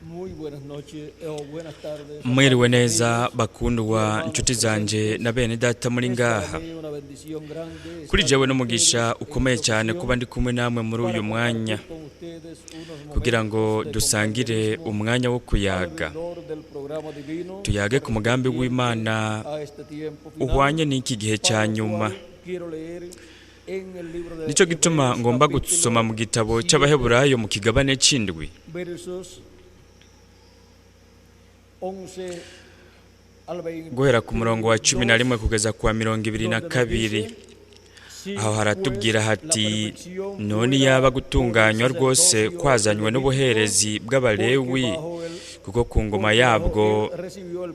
Muy buenas noches o buenas tardes. Mwiriwe neza bakundwa inshuti zanje na bene data muri ngaha. Kuri jewe n'umugisha ukomeye cyane kuba ndi kumwe namwe muri uyu mwanya kugira ngo dusangire umwanya wo kuyaga, tuyage ku mugambi w'Imana uhwanye n'iki gihe cya nyuma. Nicyo gituma ngomba gusoma mu gitabo cy'Abaheburayo mu kigabane c'indwi, guhera ku murongo wa 11 kugeza ku wa 22. Aho haratubwira hati: none yaba gutunganywa rwose kwazanywe n'ubuherezi bw'Abalewi, kuko ku ngoma yabwo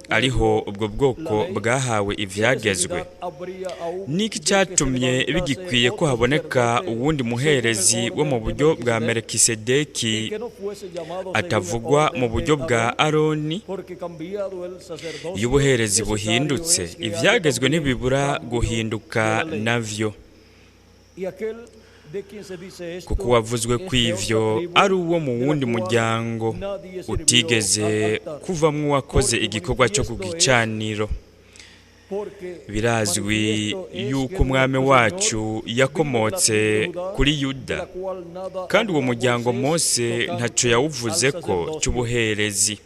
ariho ubwo bwoko bwahawe ivyagezwe, niki cyatumye bigikwiye ko haboneka uwundi muherezi wo mu buryo bwa Melikisedeki atavugwa mu buryo bwa Aroni? Iyo ubuherezi buhindutse, ivyagezwe ntibibura guhinduka navyo, kuko uwavuzwe kw'ivyo ari uwo mu wundi muryango utigeze kuvamwo uwakoze igikorwa cyo ku gicaniro. Birazwi yuko umwami wacu yakomotse kuri Yuda, kandi uwo muryango Mose ntaco yawuvuze ko cy'ubuherezi.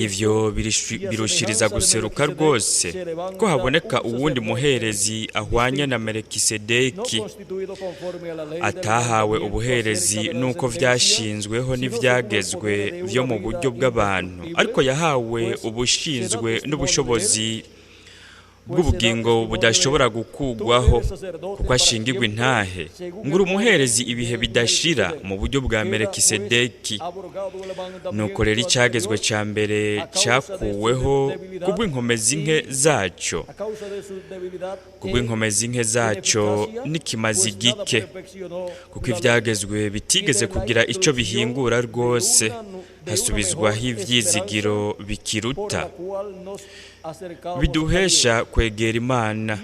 Ivyo birushiriza guseruka rwose ko haboneka uwundi muherezi ahwanye na Melikisedeki, atahawe ubuherezi nuko vyashinzweho n'ivyagezwe vyo mu buryo bw'abantu, ariko yahawe ubushinzwe n'ubushobozi bw'ubugingo budashobora gukugwaho, kuko ashingirwa intahe ngura umuherezi ibihe bidashira mu buryo bwa Melikisedeki. Nuko rero icyagezwe cya mbere cyakuweho kubw'inkomezi nke zacyo, kubw'inkomezi nke zacyo n'ikimazi gike, kuko ivyagezwe bitigeze kugira ico bihingura rwose, hasubizwaho ivyizigiro bikiruta biduhesha kwegera Imana.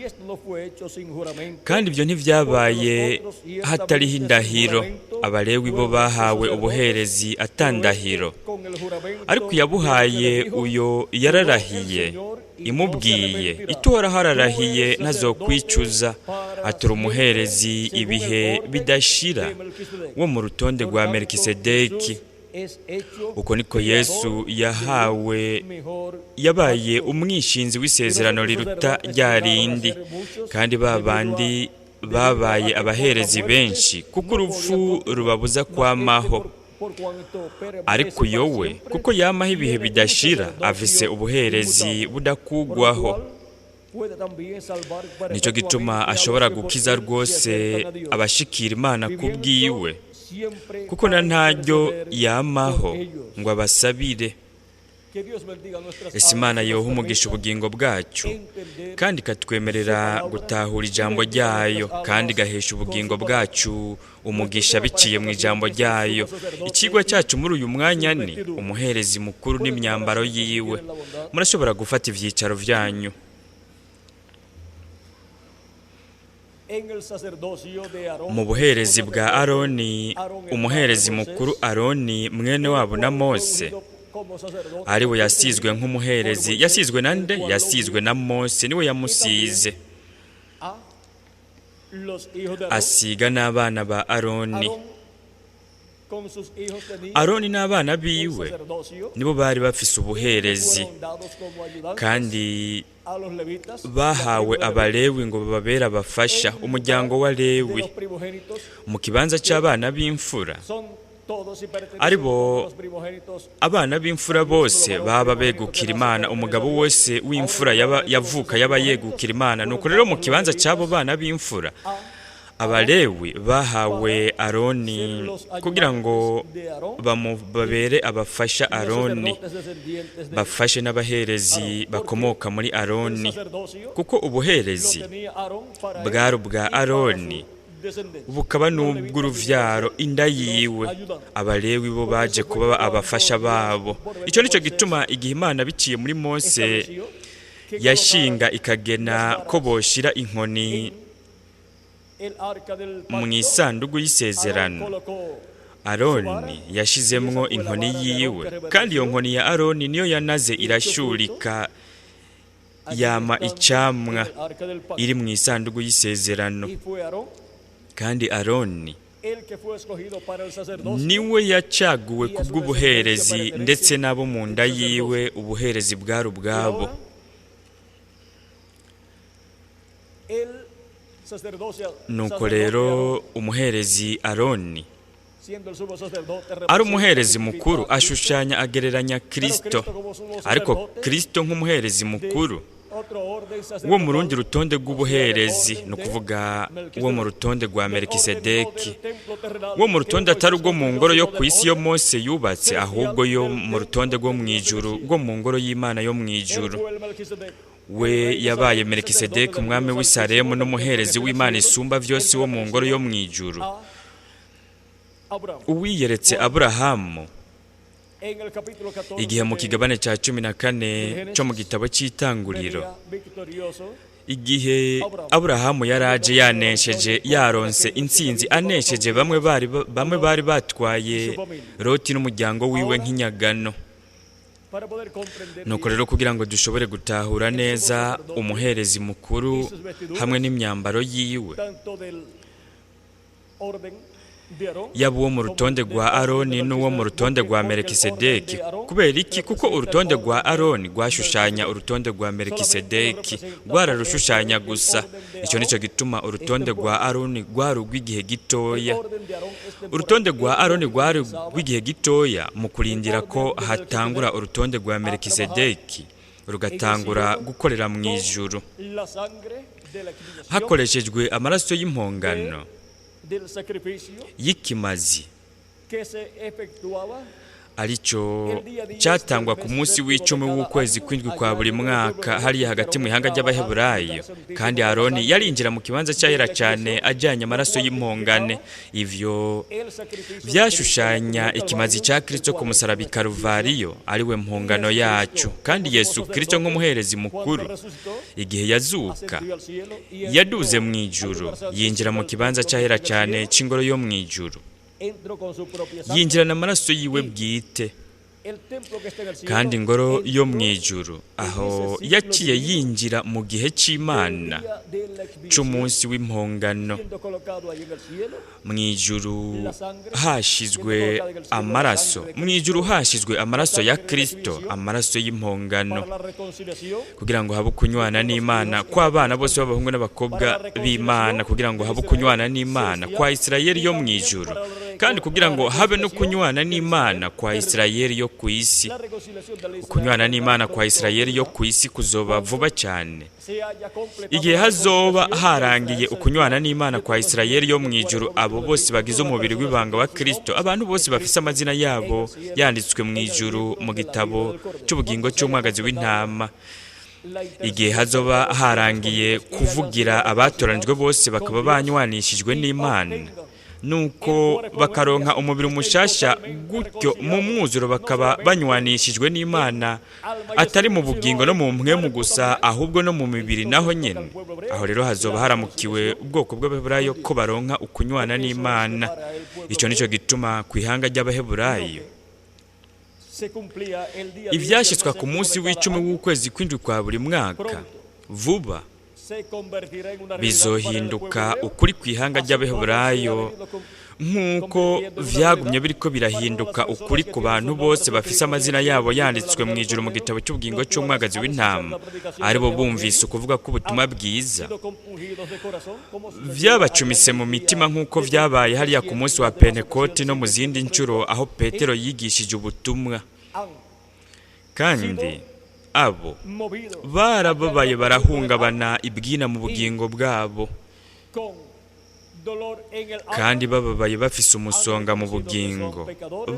Kandi ibyo ntivyabaye hatariho indahiro. Abalewi bo bahawe ubuherezi atandahiro, ariko yabuhaye uyo yararahiye imubwiye ituhoraho ararahiye ntazokwicuza, atura umuherezi ibihe bidashira wo mu rutonde rwa Melikisedeki. Uko niko Yesu yahawe, yabaye umwishinzi w'isezerano riruta rya rindi, kandi babandi babaye abaherezi benshi, kuko urupfu rubabuza kwamaho. Ariko yowe kuko yamaho ibihe bidashira, afise ubuherezi budakugwaho. Nico gituma ashobora gukiza rwose abashikira Imana kubwiwe, kuko na ntaryo yamaho ngo abasabire. Ese Imana yoha umugisha ubugingo bwacu, kandi ikatwemerera gutahura ijambo ryayo, kandi igahesha ubugingo bwacu umugisha biciye mu ijambo ryayo. Ikigwa cyacu muri uyu mwanya ni umuherezi mukuru n'imyambaro yiwe. Murashobora gufata ivyicaro vyanyu. Mu buherezi bwa Aroni, umuherezi mukuru Aroni mwene wabo na Mose, ariwe yasizwe nk'umuherezi. Yasizwe na nde? Yasizwe na Mose, niwe yamusize, asiga n'abana ba Aroni. Aroni n'abana biwe nibo bari bafise ubuherezi, kandi bahawe Abalewi ngo bababere abafasha, umuryango wa Lewi mu kibanza c'abana b'imfura, aribo abana b'imfura bose baba begukira Imana. Umugabo wese w'imfura yavuka yaba yegukira Imana. Nuko rero mu kibanza c'abo bana b'imfura, Abalewi bahawe Aroni kugira ngo babere abafasha Aroni, bafashe n'abaherezi bakomoka muri Aroni, kuko ubuherezi bwari ubwa Aroni bukaba n'ubw'uruvyaro inda yiwe. Abalewi bo baje kuba abafasha babo. Icyo nico gituma igihe Imana biciye muri Mose yashinga ikagena ko boshira inkoni mu isanduku y'isezerano, Aroni yashizemwo inkoni yiwe, kandi iyo nkoni ya Aroni niyo yanaze irashurika yama icamwa iri mu isanduku y'isezerano. Kandi Aroni niwe yacaguwe kubw'ubuherezi, ndetse n'abo mu nda yiwe ubuherezi bwari ubwabo. Nuko rero umuherezi Aroni ari umuherezi mukuru, ashushanya agereranya Kristo, ariko Kristo nk'umuherezi mukuru wo mu rundi rutonde rw'ubuherezi, ni ukuvuga wo mu rutonde rwa Melikisedeki, wo mu rutonde atari urwo mu ngoro yo ku isi yo Mose yubatse, ahubwo yo mu rutonde rwo mu ijuru, rwo mu ngoro y'Imana yo mu ijuru. We yabaye Melikisedeki, umwami w'i Salemu n'umuherezi w'Imana isumba vyose wo mu ngoro yo mu ijuru, uwiyeretse Aburahamu igihe mu kigabane cya 14 cyo mu gitabo cy'Itanguriro, igihe Aburahamu yaraje yanesheje, yaronse intsinzi, anesheje bamwe bari batwaye Loti n'umuryango wiwe nk'inyagano. Nuko rero kugira ngo dushobore gutahura neza umuherezi mukuru hamwe n'imyambaro yiwe, yaba uwo mu rutonde rwa Aroni n'uwo mu rutonde rwa Melikisedeki. Kubera iki? Kuko urutonde rwa Aroni rwashushanya urutonde rwa Melikisedeki, rwararushushanya gusa. Icyo nicyo gituma urutonde rwa Aroni rwari urw'igihe gitoya. Urutonde rwa Aroni rwari urw'igihe gitoya mu kurindira ko hatangura urutonde rwa Melikisedeki, rugatangura gukorera mu ijuru hakoreshejwe amaraso y'impongano y'ikimazi, aricyo cyatangwa ku munsi w'icumi w'ukwezi kw'indwi kwa buri mwaka hariya hagati mu ihanga ry'Abaheburayo. Kandi Aroni yarinjira mu kibanza cyahera cyane ajyanye amaraso y'impongane. Ivyo byashushanya ikimazi cya Kristo ku musaraba i Karuvariyo, ariwe mpongano yacu. Kandi Yesu Kristo nk'umuherezi mukuru, igihe yazuka yaduze mu ijuru, yinjira mu kibanza cyahera cyane cy'ingoro yo mu ijuru, yinjirana amaraso yiwe bwite. Kandi ingoro yo mu ijuru aho yaciye yinjira mu gihe cy'Imana c'umunsi w'impongano. Mu ijuru hashizwe amaraso, mu ijuru hashizwe amaraso ya Kristo, amaraso y'impongano, kugira ngo habe kunywana n'Imana kw'abana bose b'abahungu n'abakobwa b'Imana, kugira ngo habe kunywana n'Imana kwa Isirayeli yo mu ijuru, kandi kugira ngo habe no kunywana n'Imana kwa Isirayeli yo ku isi. Kunywana n'Imana kwa Isirayeli yo ku isi kuzoba vuba cyane, igihe hazoba harangiye ukunywana n'Imana kwa Isirayeli yo mu ijuru. Abo bose bagize umubiri w'ibanga wa Kristo, abantu bose bafise amazina yabo yanditswe mu ijuru mu gitabo cy'ubugingo cy'umwagazi w'intama, igihe hazoba harangiye kuvugira abatoranijwe bose bakaba banywanishijwe n'Imana, nuko bakaronka umubiri umushasha, gutyo mu mwuzuro bakaba banywanishijwe n'Imana, atari mu bugingo no mu mpwemu gusa, ahubwo no mu mibiri naho nyene. Aho rero hazoba haramukiwe ubwoko bw'Abaheburayo ko baronka ukunywana n'Imana. Icyo nicyo gituma ku ihanga ry'Abaheburayo ivyashyitswa ku munsi w'icumi w'ukwezi kw'indwi kwa buri mwaka vuba bizohinduka ukuri ku ihanga ry'Abaheburayo, nk'uko vyagumye biriko birahinduka ukuri ku bantu bose bafise amazina yabo yanditswe mu ijuru mu gitabo cy'ubugingo cy'umwagazi w'intama, aribo bumvise ukuvuga k'ubutumwa bwiza. Vyabacumise mu mitima nk'uko vyabaye hariya ku munsi wa Pentekoti no mu zindi nshuro aho Petero yigishije ubutumwa. Kandi abo barababaye barahungabana ibwina mu bugingo bwabo, kandi bababaye bafise umusonga mu bugingo.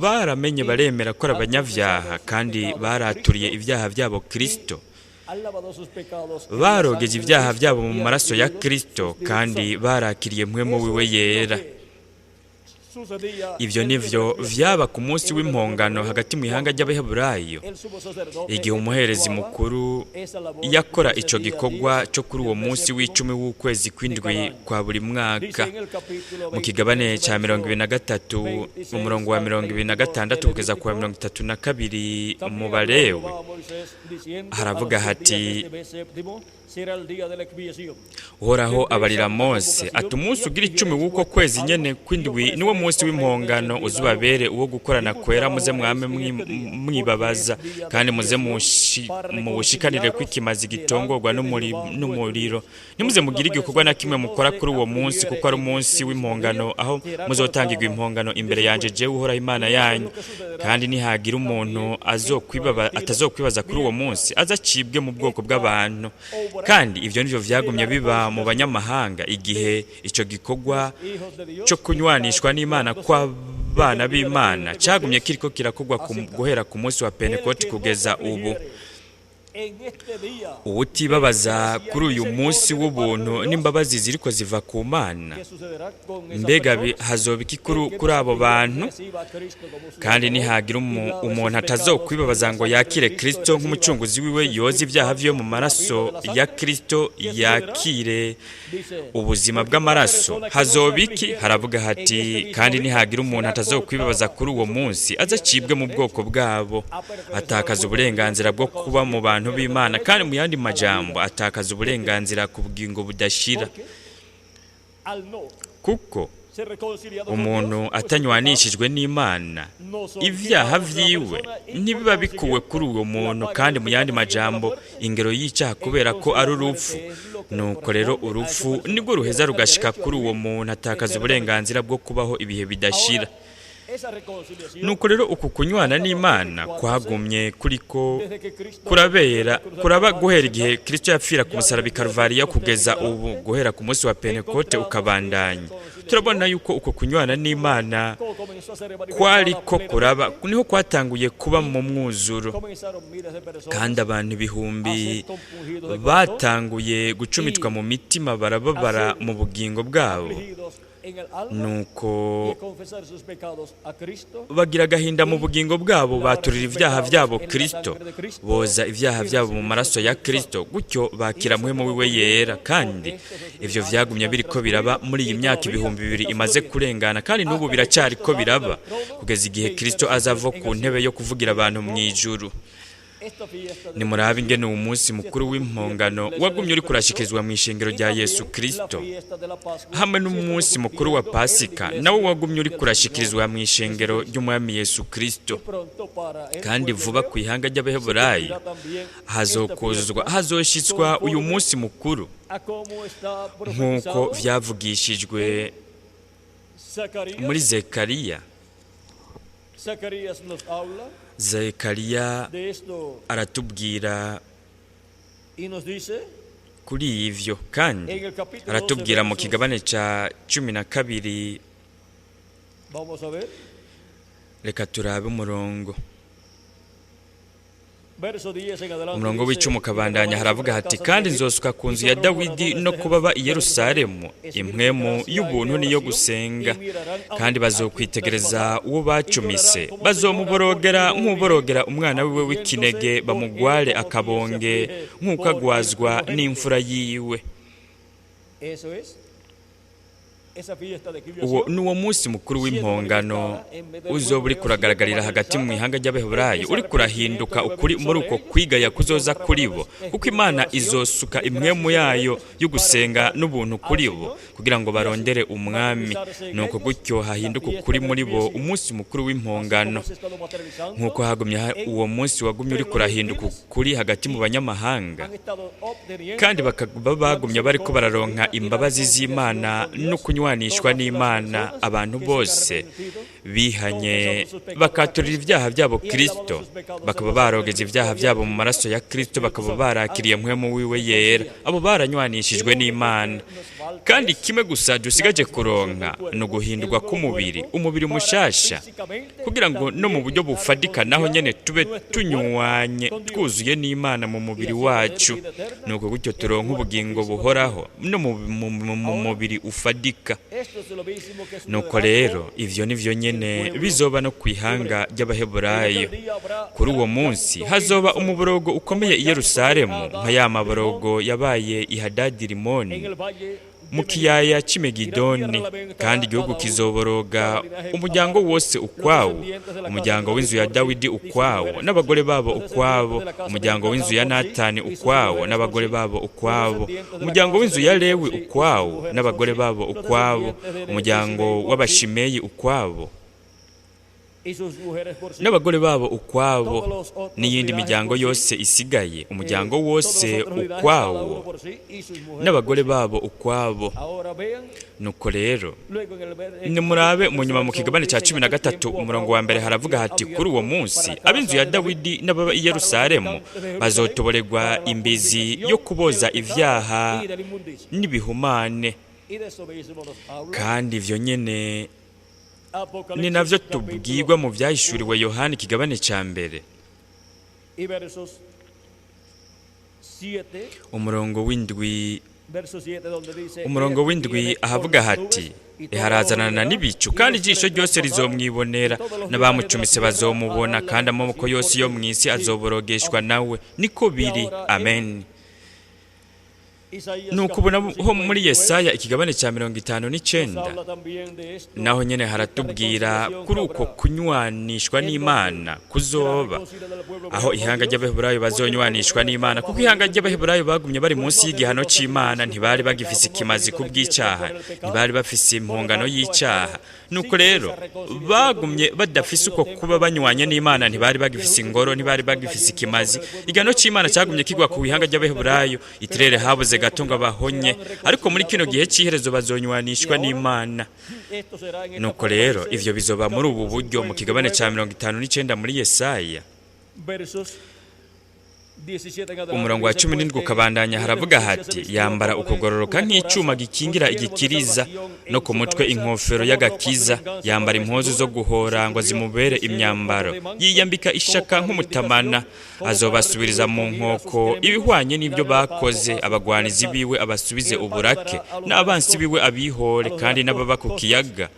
Baramenye baremera ko ari abanyabyaha, kandi baraturiye ibyaha byabo Kristo, barogeje ibyaha byabo mu maraso ya Kristo, kandi barakiriye mpwemu wiwe yera. Ivyo nivyo vyaba ku munsi w'impongano hagati mu ihanga ry'Abaheburayo, igihe umuherezi mukuru yakora ico gikorwa cyo kuri uwo munsi w'icumi w'ukwezi kw'indwi kwa buri mwaka. Mu kigabane ca 23, umurongo wa 26 kugeza ku wa 32 mu Balewi, haravuga hati: Uhoraho abarira Mose ati: umunsi ugira 10 w'uko kwezi nyene kw'indwi niwo munsi w'impongano, uzubabere uwo gukorana kwera, muze mwame mwibabaza, kandi muze muwushikanire kw'ikimazi gitongorwa n'umuriro. Ntimuze mugire igikorwa na kimwe mukora kuri uwo munsi, kuko ari umunsi w'impongano, aho muzotangirwa impongano imbere yanje jewe Uhoraho Imana yanyu. Kandi nihagira umuntu atazokwibaza kuri uwo munsi, azacibwe mu bwoko bw'abantu. Kandi ivyo nivyo vyagumye biba mu banyamahanga igihe ico gikorwa cyo kunywanishwa n'Imana kw'abana b'Imana cagumye kiriko kirakorwa guhera ku munsi wa Pentekote kugeza ubu. Uwutibabaza kuri uyu munsi w'ubuntu n'imbabazi ziriko ziva ku Mana, mbega hazoba iki kuri abo bantu? Kandi nihagira umuntu atazokwibabaza ngo yakire Kristo nk'umucunguzi wiwe, yoza ibyaha vyo mu maraso ya Kristo, yakire ubuzima bw'amaraso, hazoba iki? Haravuga hati: kandi nihagira umuntu atazokwibabaza kuri uwo munsi, azacibwe mu bwoko bwabo, atakaza uburenganzira bwo kuba mu bantu b'Imana, kandi mu yandi majambo atakaza uburenganzira ku bugingo budashira. Kuko umuntu atanywanishijwe n'Imana, ibyaha vyiwe ntibiba bikuwe kuri uwo muntu, kandi mu yandi majambo ingero y'icyaha kubera ko ari urupfu. Nuko rero urupfu nibwo ruheza rugashika kuri uwo muntu, atakaza uburenganzira bwo kubaho ibihe bidashira. Nuko rero uku kunywana n'Imana kwagumye kuriko kurabera kuraba guhera igihe Kristo yapfira ku musaraba i Karuvariya kugeza ubu, guhera ku munsi wa Pentekote ukabandanya. Turabona yuko uko kunywana n'Imana kwariko kuraba niho kwatanguye kuba mu mwuzuro, kandi abantu ibihumbi batanguye gucumitwa mu mitima, barababara mu bugingo bwabo. Nuko bagira agahinda mu bugingo bwabo, baturira ibyaha byabo Kristo, boza ibyaha byabo mu maraso ya Kristo, gutyo bakira muhemu wiwe yera. Kandi ivyo vyagumye biriko biraba muri iyi myaka 2000 imaze kurengana, kandi n'ubu biracyariko biraba kugeza igihe Kristo azava ku ntebe yo kuvugira abantu mu ijuru. Nimurabe ingene uwo munsi mukuru w'impongano wagumye uri kurashikirizwa mu ishengero rya Yesu Kristo, hamwe n'umunsi mukuru wa Pasika nawo wagumye uri kurashikirizwa mu ishengero ry'Umwami Yesu Kristo. Kandi vuba ku ihanga ry'Abaheburayo hazokuzuzwa, hazoshitswa uyu munsi mukuru nk'uko vyavugishijwe muri Zekariya. Zekariya aratubwira kuri ivyo, kandi aratubwira mu kigabane ca 12. Reka turabe umurongo w'icumi ukabandanya. Haravuga hati: kandi nzosuka ku nzu ya Dawidi no kubaba i Yerusalemu impwemu y'ubuntu niyo gusenga, kandi bazokwitegereza uwo bacumise, bazomuborogera nk'uborogera umwana wiwe w'ikinege, bamugware akabonge nk'uko agwazwa n'imfura yiwe. Uwo ni uwo munsi mukuru w'impongano uzoba uri kuragaragarira hagati mu ihanga ry'Abaheburayo, uri kurahinduka ukuri muri uko kwigaya kuzoza kuri bo, kuko Imana izosuka impwemu yayo yo gusenga n'ubuntu kuri bo, kugira ngo barondere umwami. Nuko gutyo hahinduka ukuri muri bo umunsi mukuru w'impongano, nk'uko hagumye uwo munsi wagumye uri kurahinduka ukuri hagati mu banyamahanga, kandi bakaba bagumye bariko bararonka imbabazi z'Imana no kunywanishwa n'Imana. Abantu bose Bihanye bakaturira ibyaha byabo Kristo, bakaba barogeza ibyaha byabo mu maraso ya Kristo, bakaba barakiriye mpwemu wiwe yera, abo baranywanishijwe n'Imana. Kandi kimwe gusa dusigaje kuronka ni uguhindurwa k'umubiri, umubiri mushasha, kugira ngo no mu buryo bufadika naho nyene tube tunywanye twuzuye n'Imana mu mubiri wacu. Nuko gutyo turonka ubugingo buhoraho no mu mubiri ufadika. Nuko rero ivyo nivyo nyene bizoba no kwihanga ry'Abaheburayo. Kuri uwo munsi hazoba umuborogo ukomeye i Yerusalemu, nka ya maborogo yabaye i Hadadirimoni mu kiyaya cy'Imegidoni. Kandi igihugu kizoboroga, umuryango wose ukwawo, umuryango w'inzu ya Dawidi ukwawo n'abagore babo ukwabo, umuryango w'inzu ya Natani ukwawo n'abagore babo ukwabo, umuryango w'inzu ya Lewi ukwawo n'abagore babo ukwabo, umuryango w'Abashimeyi ukwabo n'abagore babo ukwabo, n'iyindi miryango yose isigaye, umuryango wose ukwawo n'abagore babo ukwabo. Nuko rero nimurabe mu nyuma mu kigabane cya 13 umurongo wa mbere haravuga hati: kuri uwo munsi ab'inzu ya Dawidi n'ababa i Yerusalemu bazotoborerwa imbizi yo kuboza ivyaha n'ibihumane. Kandi ivyo nyene ni navyo tubwirwa mu vyahishuriwe Yohana ikigabane ca mbere umurongo w'indwi. Umurongo w'indwi ahavuga hati: harazanana n'ibicu, kandi ijisho ryose rizomwibonera, n'abamucumise bazomubona, kandi amaboko yose yo mw'isi azoborogeshwa nawe. Niko biri, amen. Nuko ubona ho muri Yesaya ikigabane cya 59 naho nyene haratubwira kuri uko kunywanishwa n'Imana kuzoba, aho ihanga ry'Abaheburayo bazonywanishwa n'Imana, kuko ihanga ry'Abaheburayo bagumye bari munsi y'igihano c'Imana, ntibari bagifise ikimazi kubw'icyaha, ntibari bafise impongano y'icyaha. Nuko rero bagumye badafise uko kuba banywanye n'Imana, ntibari bagifise ingoro, ntibari bagifise ikimazi. Igihano c'Imana cyagumye kigwa ku ihanga ry'Abaheburayo, itirere habuze gato ngo abahonye, ariko muri kino gihe cy'iherezo bazonywanishwa n'Imana. Nuko rero ivyo bizoba muri ubu buryo mu kigabane cya 59 muri Yesaya umurongo wa 17 ukabandanya haravuga hati: yambara ukugororoka nk'icuma gikingira igikiriza, no ku mutwe inkofero y'agakiza, yambara impuzu zo guhora ngo zimubere imyambaro, yiyambika ishaka nk'umutamana, azobasubiriza mu nkoko ibihwanye n'ibyo bakoze, abagwanizi biwe abasubize uburake, n'abansi biwe abihore, kandi n'ababa ku kiyaga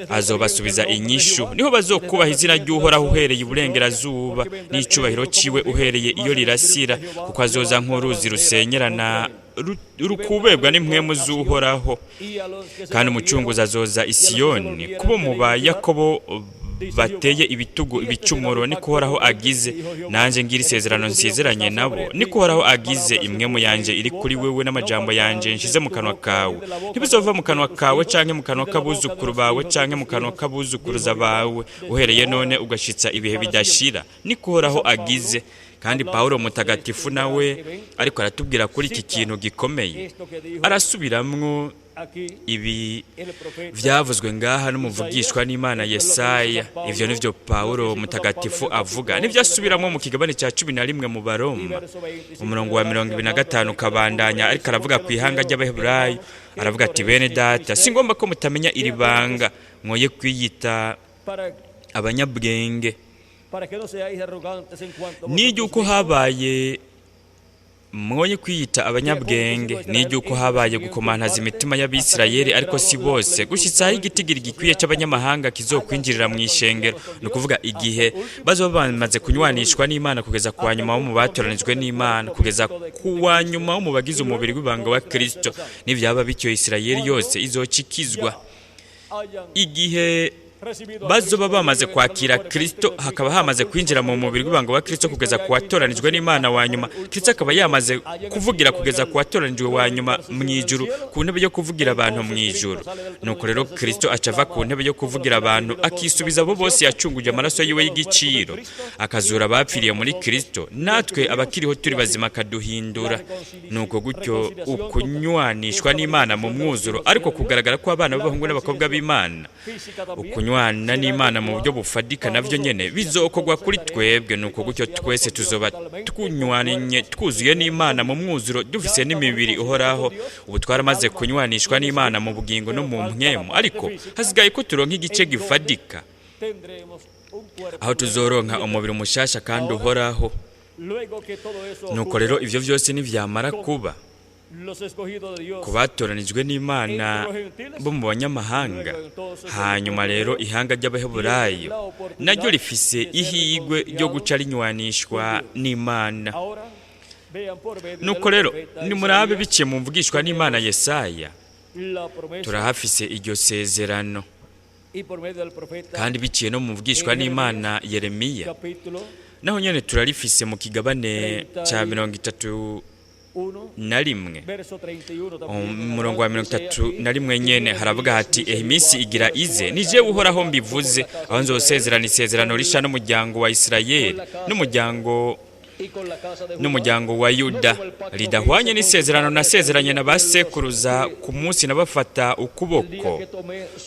azobasubiza inyishu. Niho bazokubaha izina ry'Uhoraho uhereye iburengerazuba, n'icubahiro ciwe uhereye iyo rirasira, kuko azoza nk'uruzi rusenyerana rukubebwa n'impwemu z'Uhoraho. Kandi umucunguzi azoza i Siyoni, kubo mu ba Yakobo bateye ibitugu ibicumuro, niko Uhoraho agize. Nanjye ngira isezerano nsezeranye nabo, niko Uhoraho agize. Imwemu yanje iri kuri wewe n'amajambo yanje nshize mu kanwa kawe, ntibizova mu kanwa kawe canke mu kanwa k'abuzukuru bawe canke mu kanwa k'abuzukuruza bawe, uhereye none ugashitsa ibihe bidashira, niko Uhoraho agize. Kandi Paulo mutagatifu nawe ariko aratubwira kuri iki kintu gikomeye, arasubiramwo ibi vyavuzwe ngaha n'umuvugishwa n'Imana Yesaya. Ivyo nivyo Paulo mutagatifu avuga, nivyo asubiramwo mu kigabane cya 11 mu Baroma umurongo wa 25 ukabandanya, ariko aravuga ku ihanga ry'Abaheburayo, aravuga ati: bene data, singomba ko mutamenya iri banga, mwoye kwiyita abanyabwenge, n'iry'uko habaye mwoye kwiyita abanyabwenge, n'iry'uko habaye gukomantaza imitima y'Abisirayeli, ariko si bose, gushitsa aho igitigiri gikwiye c'abanyamahanga kizokwinjirira mu ishengero. Ni ukuvuga igihe bazoba bamaze kunywanishwa n'Imana kugeza ku wa nyuma wo mu batoranijwe n'Imana, kugeza ku wa nyuma wo mu bagize umubiri w'ibanga wa Kristo. Nivyaba bityo, Isirayeli yose izocikizwa. Igihe bazoba bamaze kwakira Kristo, hakaba hamaze kwinjira mu mubiri w'ibanga wa Kristo kugeza ku watoranijwe n'Imana wa nyuma, Kristo akaba yamaze kuvugira kugeza ku watoranijwe wa nyuma mu ijuru, ku ntebe yo kuvugira abantu mu ijuru. Nuko rero Kristo acava ku ntebe yo kuvugira abantu, akisubiza abo bose yacunguje amaraso yiwe y'igiciro, akazura abapfiriye muri Kristo, natwe abakiriho turi bazima akaduhindura. Nuko gutyo ukunywanishwa n'Imana mu mwuzuro, ariko kugaragara ko abana b'abahungu n'abakobwa b'Imana, ukunywa Kunywana n'Imana mu buryo bufadika navyo nyene bizokorwa kuri twebwe. Nuko gutyo twese tuzoba twunywanye, twuzuye n'Imana mu mwuzuro, dufise n'imibiri ihoraho. Ubu twaramaze kunywanishwa n'Imana mu bugingo no mu mpwemu, ariko hasigaye ko turonka igice gifadika aho tuzoronka umubiri mushasha kandi uhoraho. Nuko rero ivyo vyose nivyamara kuba ku batoranijwe n'Imana bo mu banyamahanga, hanyuma rero ihanga ry'Abaheburayo naryo rifise ihigwe ryo guca rinywanishwa n'Imana. Nuko rero nimurabe, biciye mu mvugishwa n'Imana Yesaya, turahafise iryo sezerano, kandi biciye no mu mvugishwa n'Imana Yeremiya, naho nyene turarifise mu kigabane ca 31, umurongo wa 31 nyene haravuga hati: "Ehe, iminsi igira ize, ni jewe Uhoraho mbivuze, aho nzosezerana isezerano risha n'umuryango wa Isirayeli n'umuryango wa Yuda, ridahwanye n'isezerano nasezeranye na ba sekuruza ku munsi nabafata ukuboko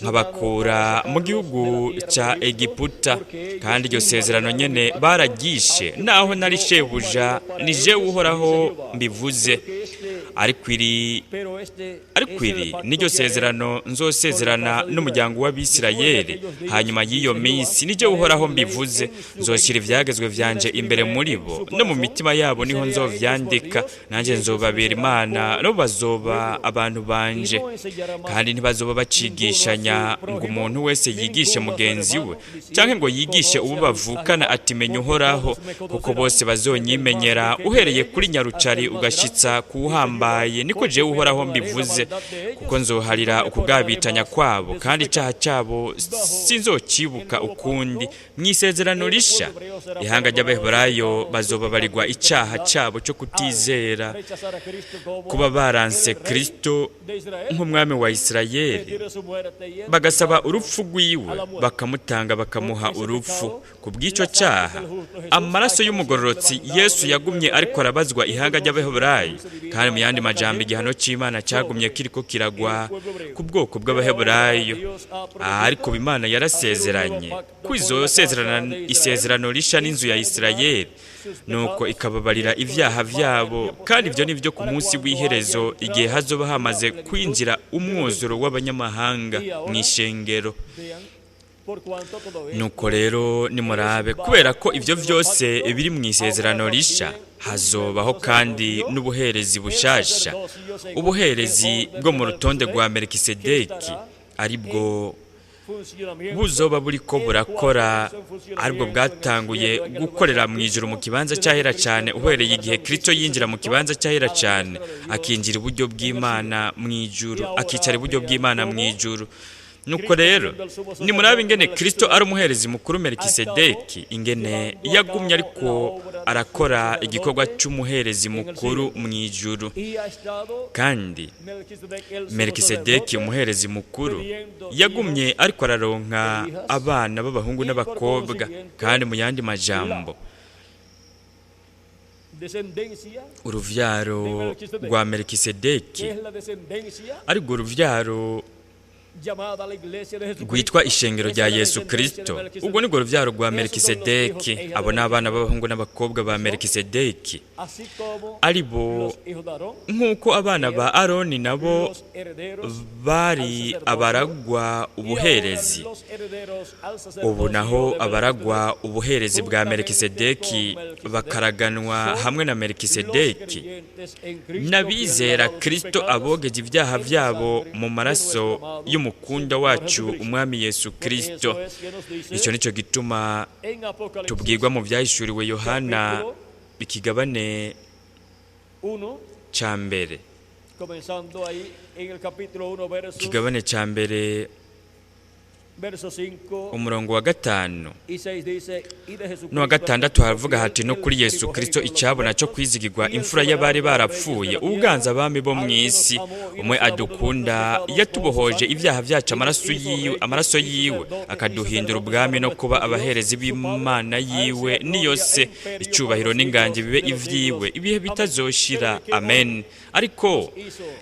nkabakura mu gihugu cya Egiputa. Kandi iryo sezerano nyene bararyishe, naho nari shebuja. Ni jewe Uhoraho mbivuze. Ariko iri niryo sezerano nzosezerana n'umuryango w'Abisirayeli hanyuma y'iyo minsi, ni jewe Uhoraho mbivuze: nzoshyira ivyagezwe vyanje imbere muri bo, no mu mitima yabo niho nzovyandika. Nanjye nzobabera Imana, nabo bazoba abantu banje. Kandi ntibazoba bacigishanya ngo umuntu wese yigishe mugenzi we, canke ngo yigishe uwo bavukana ati: 'Menya Uhoraho,' kuko bose bazonyimenyera, uhereye kuri nyarucari ugashitsa kuwuhambaye. Niko jewe Uhoraho mbivuze, kuko nzoharira ukugabitanya kwabo, kandi icaha cabo sinzokibuka ukundi." Mw'isezerano risha, ihanga ry'Abaheburayo bazobabarirwa icaha cabo cyo kutizera, kuba baranse Kristo nk'umwami wa Isirayeli, bagasaba urupfu rwiwe, bakamutanga, bakamuha urupfu. Ku bw'icyo cyaha, amaraso y'umugororotsi Yesu yagumye ariko arabazwa ihanga ry'Abaheburayo, kandi mu yandi majambo igihano cy'Imana cyagumye kiriko kiragwa ku bwoko bw'Abaheburayo. Ariko Imana yarasezeranye ko izosezerana isezerano risha n'inzu ya Isirayeli, nuko ikababarira ibyaha byabo. Kandi ibyo ni byo ku munsi w'iherezo, igihe hazoba hamaze kwinjira umwuzuro w'abanyamahanga mu ishengero. Nuko rero nimurabe, kubera ko ibyo byose biri mu isezerano risha, hazobaho kandi n'ubuherezi bushasha, ubuherezi bwo mu rutonde rwa Melikisedeki, aribwo buzoba buriko burakora, aribwo bwatanguye gukorera mu ijuru mu kibanza cyahera cyane, uhereye igihe Kristo yinjira mu kibanza cyahera cyane, akinjira iburyo bw'Imana mu ijuru, akicara iburyo bw'Imana mu ijuru. Nuko rero nimurabe ingene Kristo ari umuherezi mukuru Melikisedeki, ingene yagumye ariko arakora igikorwa cy'umuherezi mukuru mu ijuru. Kandi Melikisedeki umuherezi mukuru yagumye ariko araronka abana b'abahungu n'abakobwa, kandi mu yandi majambo uruvyaro rwa Melikisedeki, ariko uruvyaro rwitwa ishengero rya Yesu Kristo, ubwo nibwo ruvyaro rwa Melikisedeki. Abo ni abana b'abahungu n'abakobwa ba Melikisedeki, ari bo nk'uko abana ba Aroni nabo bari abaragwa ubuherezi, ubu naho abaragwa ubuherezi bwa Melikisedeki bakaraganwa hamwe na Melikisedeki, n'abizera Kristo abogeje ibyaha byabo mu maraso y'umukunda wacu umwami Yesu Kristo. Icyo nicyo gituma tubwirwa mu Byahishuriwe Yohana ikigabane cya mbere, ikigabane cya mbere, umurongo wa 5 n'uwa 6, haravuga hati: "No kuri Yesu Kristo icyabona cyo kwizigirwa, imfura y'abari barapfuye, uganza abami bo mu isi, umwe adukunda yatubohoje ibyaha byacu amaraso yiwe, akaduhindura ubwami no kuba abaherezi b'Imana yiwe, niyo se icyubahiro n'inganji bibe ivyiwe ibihe bitazoshira. Amen." Ariko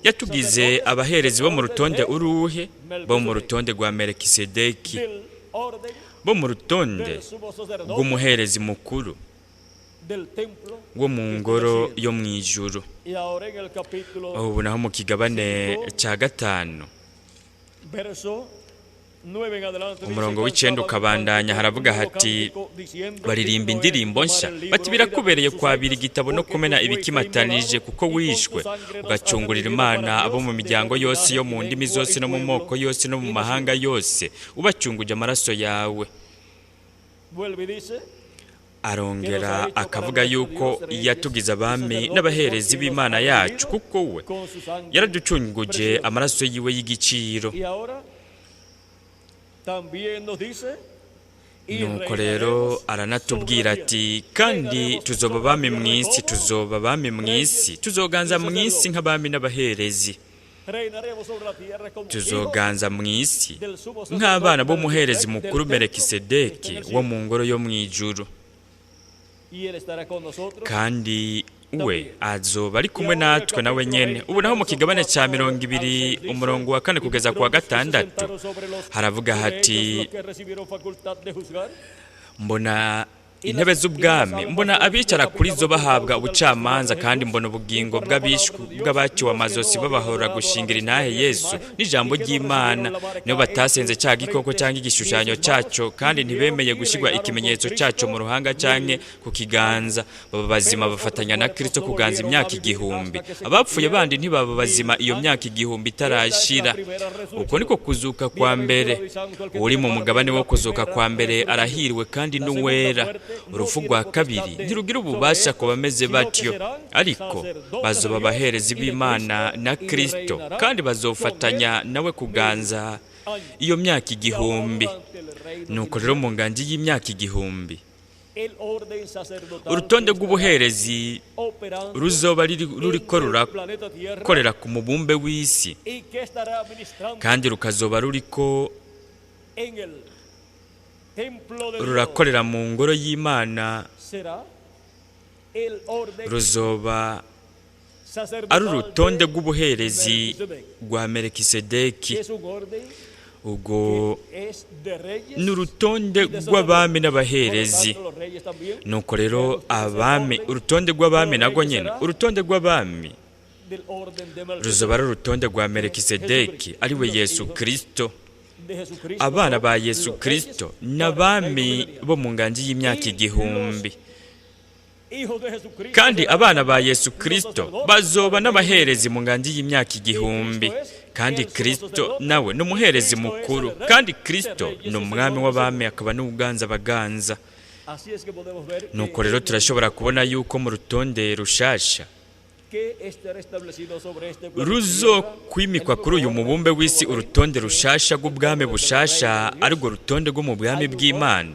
yatugize abaherezi bo mu rutonde uruhe? Bo mu rutonde rwa Melikisedeki. bo mu rutonde rw'umuherezi mukuru wo mu ngoro yo mu ijuru. Ubu naho mu kigabane cya 5, umurongo w'9 ukabandanya, haravuga hati: baririmba indirimbo nshya bati: birakubereye kwabira igitabo no kumena ibikimatanije, kuko wishwe ugacungurira Imana abo mu miryango yose, yo mu ndimi zose, no mu moko yose, no mu mahanga yose, ubacunguje amaraso yawe. Arongera akavuga yuko yatugize abami n'abaherezi b'Imana yacu, kuko we yaraducunguje amaraso yiwe y'igiciro. Nuko rero aranatubwira ati: kandi tuzoba abami mu isi, tuzoba abami mu isi, tuzoganza mu isi nk'abami n'abaherezi, tuzoganza mu isi nk'abana b'umuherezi mukuru Melikisedeki wo mu ngoro yo mu ijuru. Kandi we azoba ari kumwe natwe nawe nyene. Ubu naho mu kigabane cya 20, umurongo wa 4 kugeza ku wa 6, haravuga hati: mbona intebe z'ubwami, mbona abicara kuri zo bahabwa ubucamanza, kandi mbona ubugingo bw'abaciwe amazosi babahora gushingira intahe Yesu n'ijambo ry'Imana, nibo batasenze cya gikoko cyangwa igishushanyo cyaco, kandi ntibemeye gushyirwa ikimenyetso cyaco mu ruhanga canke ku kiganza. Baba bazima bafatanya na Kristo kuganza imyaka 1000. Abapfuye bandi ntibaba bazima iyo myaka 1000 itarashira. Uko niko kuzuka kwa mbere. Uri mu mugabane wo kuzuka kwa mbere arahiriwe kandi n'uwera. Urupfu rwa kabiri ntirugira ububasha ku bameze batyo, ariko bazoba abaherezi b'Imana na Kristo, kandi bazofatanya nawe kuganza iyo myaka 1000. Nuko rero mu nganji y'imyaka 1000, urutonde rw'ubuherezi ruzoba ruriko rurakorera ku mubumbe w'isi, kandi rukazoba ruriko rurakorera mu ngoro y'Imana, ruzoba ari urutonde rw'ubuherezi rwa Melikisedeki. Ubwo ni urutonde rw'abami n'abaherezi. Nuko rero abami, urutonde rw'abami nagwo nyene, urutonde rw'abami ruzoba ari urutonde rwa Melikisedeki, ariwe Yesu Kristo. Abana ba Yesu Kristo n'abami bo mu nganji y'imyaka 1000. Kandi abana ba Yesu Kristo bazoba n'abaherezi mu nganji y'imyaka 1000. Kandi Kristo nawe ni umuherezi mukuru, kandi Kristo ni umwami w'abami akaba n'uganza baganza. Nuko rero turashobora kubona yuko mu rutonde rushasha ruzo kwimikwa kuri uyu mubumbe w'isi, urutonde rushasha rw'ubwami bushasha, arirwo rutonde rwo mu bwami bw'Imana,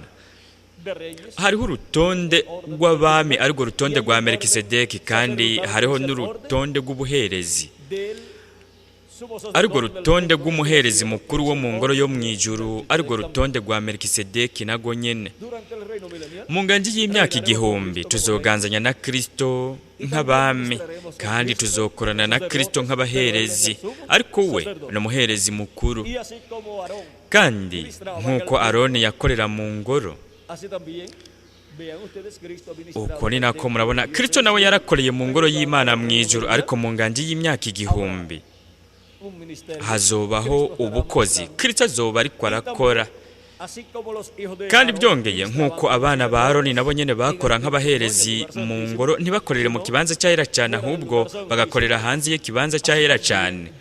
hariho urutonde rw'abami, arirwo rutonde rwa Melikisedeki, kandi hariho n'urutonde rw'ubuherezi, arirwo rutonde rw'umuherezi mukuru wo mu ngoro yo mu ijuru, arirwo rutonde rwa Melikisedeki nagwo nyene. Mu nganji y'imyaka 1000 tuzoganzanya na Kristo nk'abami, kandi tuzokorana na Kristo nk'abaherezi, ariko we ni umuherezi mukuru. Kandi nk'uko Aroni yakorera mu ngoro, uko ni nako murabona Kristo nawe yarakoreye mu ngoro y'Imana mu ijuru, ariko mu nganji y'imyaka 1000 hazobaho ubukozi Kristo azoba ariko arakora. Kandi byongeye, nk'uko abana ba Aroni nabo nyene bakora nk'abaherezi mu ngoro, ntibakorere mu kibanza cyahera cyane, ahubwo bagakorera hanze y'ikibanza cyahera cyane,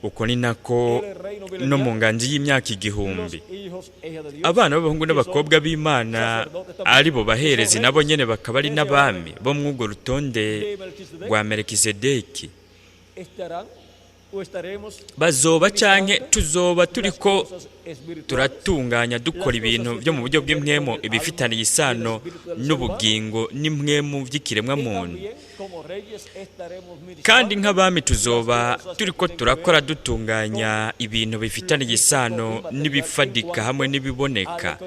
uko ni nako no mu nganji y'imyaka 1000 abana b'abahungu n'abakobwa b'Imana ari bo baherezi nabo nyene bakaba ari n'abami bo mw'urwo rutonde rwa Melikisedeki, bazoba canke tuzoba turiko turatunganya dukora ibintu byo mu buryo bw'impwemu, ibifitaniye isano n'ubugingo n'impwemu by'ikiremwa muntu. Kandi nk'abami tuzoba turiko turakora dutunganya ibintu bifitaniye isano n'ibifadika hamwe n'ibiboneka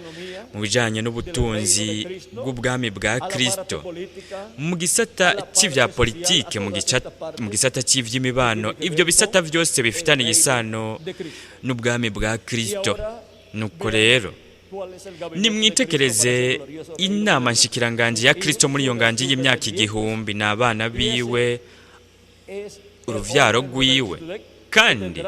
mu bijanye n'ubutunzi bw'ubwami bwa Kristo, mu gisata c'ivya politike, mu gisata c'ivy'imibano, ibyo bisata byose bifitaniye isano n'ubwami bwa Kristo. Nuko rero Nimwitegereze inama nshikiranganji ya Kristo muri iyo nganji y'imyaka 1000, ni abana biwe, uruvyaro rwiwe. Kandi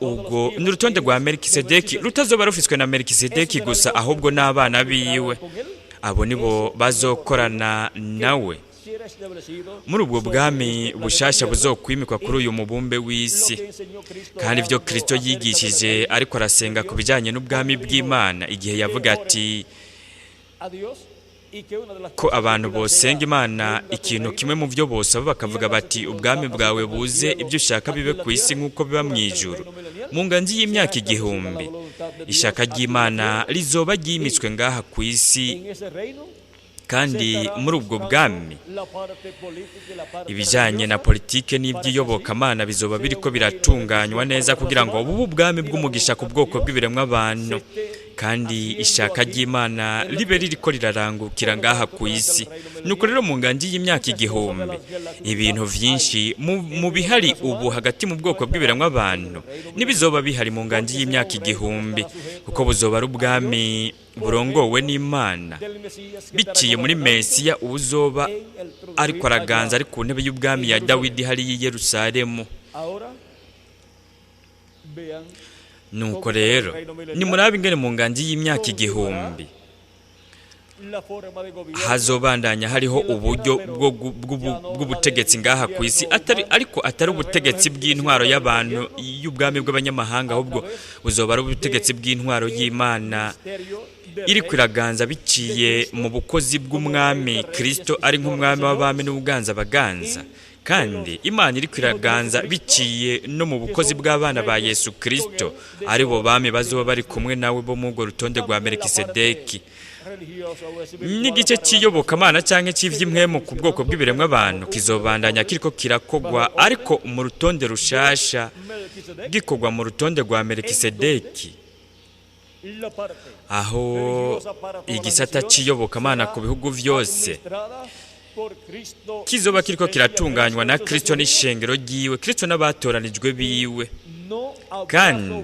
ubwo ni urutonde rwa Melikisedeki rutazoba rufiswe na Melikisedeki gusa, ahubwo n'abana biwe. Abo nibo bazokorana nawe muri ubwo bwami bushasha buzokwimikwa kuri uyu mubumbe w'isi. Kandi ibyo Kristo yigishije ariko arasenga ku bijyanye n'ubwami bw'Imana, igihe yavuga ati ko abantu bosenga Imana ikintu kimwe mu byo bosaba bakavuga bati: "Ubwami bwawe buze, ibyo ushaka bibe ku isi nk'uko biba mu ijuru." Mu nganji y'imyaka 1000, ishaka ry'Imana rizoba ryimitswe ngaha ku isi. Kandi muri ubwo bwami, ibijyanye na politike n'iby'iyobokamana bizoba biriko biratunganywa neza kugira ngo bube ubwami bw'umugisha ku bwoko bw'ibiremwa abantu, kandi ishaka ry'Imana ribe ririko rirarangukira ngaha ku isi. Nuko rero mu nganji y'imyaka 1000, ibintu vyinshi mu bihari ubu hagati mu bwoko bw'ibiremwa abantu nibizoba bihari mu nganji y'imyaka 1000, kuko buzoba ari ubwami burongowe n'Imana biciye muri Mesiya ubuzoba ariko araganza ari ku ntebe y'ubwami ya Dawidi hariya i Yerusalemu. Nuko rero nimurabe ingene mu nganji y'imyaka 1000 hazobandanya hariho uburyo bw'ubutegetsi ngaha ku isi, atari ariko atari ubutegetsi bw'intwaro y'abantu y'ubwami bw'abanyamahanga, ahubwo buzoba ari ubutegetsi bw'intwaro y'Imana iri kwiraganza biciye mu bukozi bw'umwami Kristo, ari nk'umwami w'abami n'ubuganza baganza. Kandi Imana iri kwiraganza biciye no mu bukozi bw'abana ba Yesu Kristo, ari bo bami bazoba bari kumwe nawe bo mu urwo rutonde rwa Melikisedeki. N'igice cy'iyobokamana cyangwa cy'ivy'impwemu ku bwoko bw'ibiremwa abantu kizobandanya kiriko kirakogwa, ariko mu rutonde rushasha, gikorwa mu rutonde rwa Melikisedeki, aho igisata cy'iyobokamana ku bihugu vyose kizoba kiriko kiratunganywa na Kristo n'ishengero ryiwe, Kristo n'abatoranijwe biwe. Kandi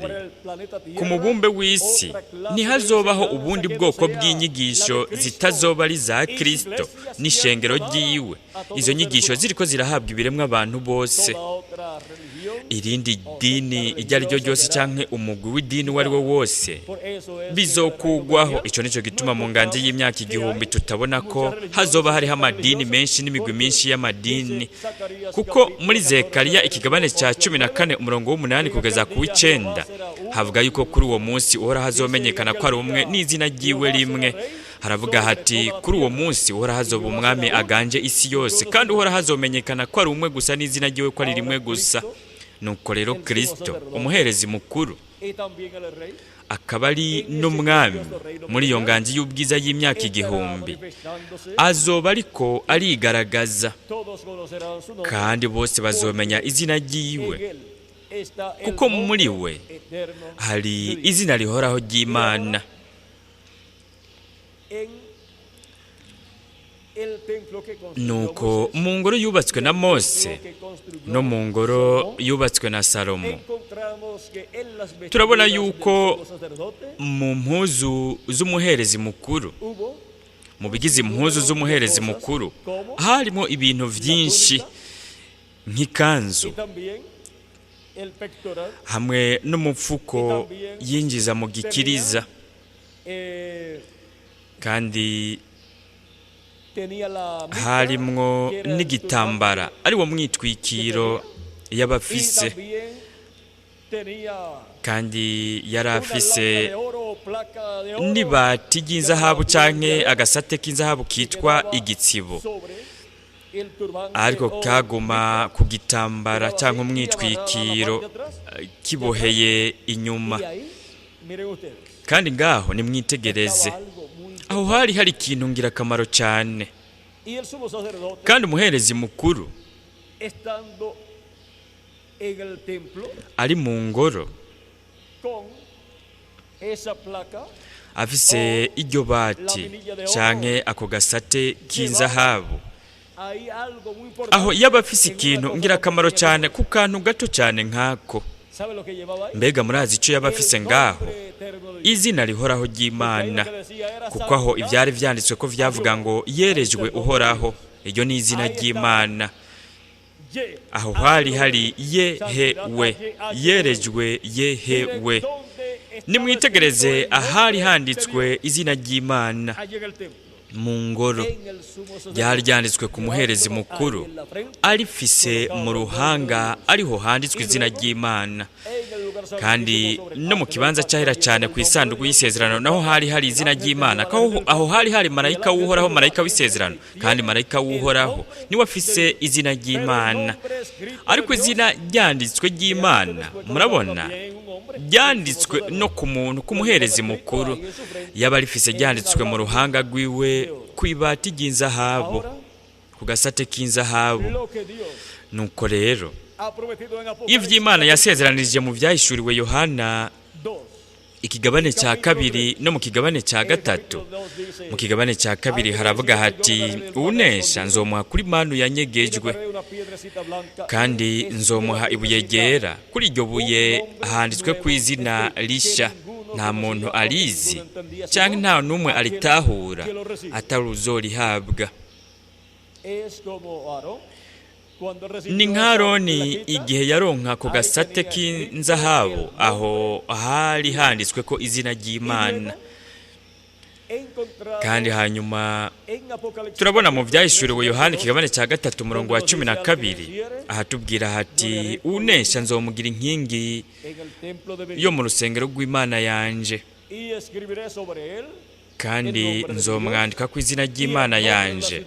ku mubumbe w'isi ntihazobaho ubundi bwoko bw'inyigisho zitazoba ari za Kristo n'ishengero ryiwe, izo nyigisho ziriko zirahabwa ibiremwa abantu bose. Irindi dini iryo ari ryo ryose canke umugwi w'idini uwo ari wo wose bizokugwaho. Ico nico gituma mu nganji y'imyaka 1000 tutabona ko hazoba hariho amadini menshi n'imigwi myinshi y'amadini, kuko muri Zekariya ikigabane cya 14 umurongo w'8 kugeza ku w'9 havuga yuko kuri uwo munsi Uhoraho azomenyekana ko ari umwe n'izina ryiwe rimwe. Haravuga hati: "Kuri uwo munsi Uhoraho azoba umwami aganje isi yose, kandi Uhoraho azomenyekana ko ari umwe gusa n'izina ryiwe ko ari rimwe gusa." Nuko rero Kristo umuherezi mukuru akaba ari n'umwami muri iyo nganji y'ubwiza y'imyaka 1000 azoba ariko arigaragaza, kandi bose bazomenya izina ryiwe, kuko muri we hari izina rihoraho ry'Imana. Nuko mu ngoro yubatswe na Mose no mu ngoro yubatswe na Salomo, turabona yuko mu mpuzu z'umuherezi mukuru, mu bigize impuzu z'umuherezi mukuru, harimo ibintu byinshi nk'ikanzu hamwe n'umupfuko yinjiza mu gikiriza, kandi harimwo n'igitambara ari wo mwitwikiro y'abafise, kandi yari afise n'ibati ry'inzahabu canke agasate k'inzahabu kitwa igitsibo, ariko kaguma ku gitambara canke umwitwikiro kiboheye inyuma. Kandi ngaho nimwitegereze, aho hari hari ikintu ngirakamaro cyane. Kandi umuherezi mukuru ari mu ngoro afise iryo bati canke ako gasate k'inzahabu, aho yaba afise ikintu ngirakamaro cyane ku kantu gato cyane nk'ako. Mbega murazi icyo yaba afise ngaho? izina rihoraho ry'Imana, kuko aho ibyari vyanditswe ko vyavuga ngo yerejwe Uhoraho, iryo ni izina ry'Imana. Aho hari hari ye he we, yerejwe ye he we. Nimwitegereze ahari handitswe izina ry'Imana mu ngoro, ryari ryanditswe ku muherezi mukuru arifise mu ruhanga, ariho handitswe izina ry'Imana. Kandi no mu kibanza cyahera cyane ku isanduku y'isezerano naho hari hari izina ry'Imana. Aho hari hari marayika w'Uhoraho, marayika w'isezerano, kandi marayika w'Uhoraho niwe afise izina ry'Imana. Ariko izina ryanditswe ry'Imana, murabona, ryanditswe no ku muntu, ku muherezi mukuru, yaba rifise ryanditswe mu ruhanga rwiwe ku ibati ry'inzahabu, ku gasate k'inzahabu. Nuko rero ivy'Imana yasezeranije mu vyahishuriwe Yohana ikigabane cya kabiri no mu kigabane cya gatatu. Mu kigabane cya kabiri haravuga hati: unesha nzomuha kuri manu yanyegejwe, kandi nzomuha ibuye ryera, kuri iryo buye handitswe ku izina risha, nta muntu arizi cyangwa nta n'umwe aritahura atari uzorihabwa. Ni nka Aroni igihe yaronka ku gasate k'inzahabu, aho hari handitswe ko izina ry'Imana. Kandi hanyuma turabona mu byahishuriwe Yohana ikigabane cya gatatu umurongo wa 12, ahatubwira hati: unesha nzomugira inkingi yo mu rusengero rw'Imana yanje, kandi nzomwandika ku izina ry'Imana yanje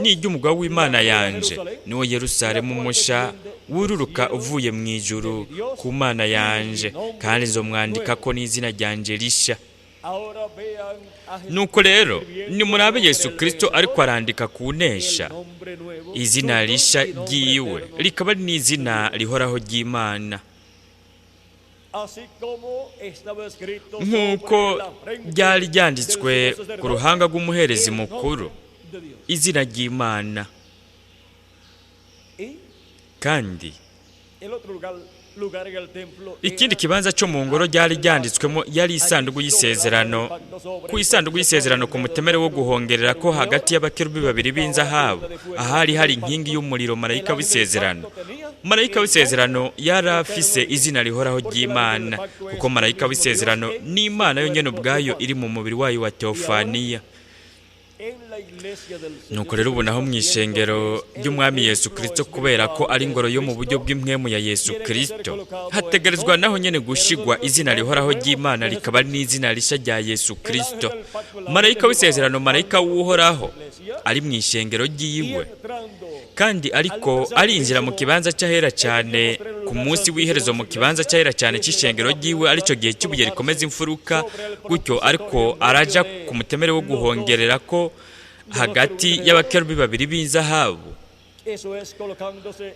n'iry'umugwa w'Imana yanje, niwo Yerusalemu musha wururuka uvuye mu ijuru ku Mana yanje, kandi nzomwandika ko n'izina ryanje risha. Nuko rero nimurabe Yesu Kristo ariko arandika kunesha izina risha ryiwe, rikaba ari n'izina rihoraho ry'Imana, nk'uko ryari ryanditswe ku ruhanga rw'umuherezi mukuru, izina ry'Imana. Kandi ikindi kibanza cyo mu ngoro ryari ryanditswemo yari isanduku y'isezerano. Ku isanduku y'isezerano, ku mutemere wo guhongerera ko hagati y'abakerubi babiri b'inzahabu, ahari hari inkingi y'umuriro, marayika w'isezerano. Marayika w'isezerano yari afise izina rihoraho ry'Imana, kuko marayika w'isezerano ni Imana yonyene ubwayo iri mu mubiri wayo wa Teofaniya. Nuko rero ubu naho mu ishengero ry'Umwami Yesu Kristo, kubera ko ari ingoro yo mu buryo bw'impwemu ya Yesu Kristo, hategerezwa naho nyene gushigwa izina rihoraho ry'Imana, rikaba n'izina risha rya Yesu Kristo. Marayika w'isezerano, marayika w'Uhoraho, ari mu ishengero ryiwe, kandi ariko arinjira mu kibanza cy'ahera cyane ku munsi w'iherezo, mu kibanza cy'ahera cyane cy'ishengero ryiwe, aricyo gihe cy'ibuye rikomeza imfuruka gutyo, ariko araja ku mutemere wo guhongerera ko hagati y'abakerubi babiri b'inzahabu.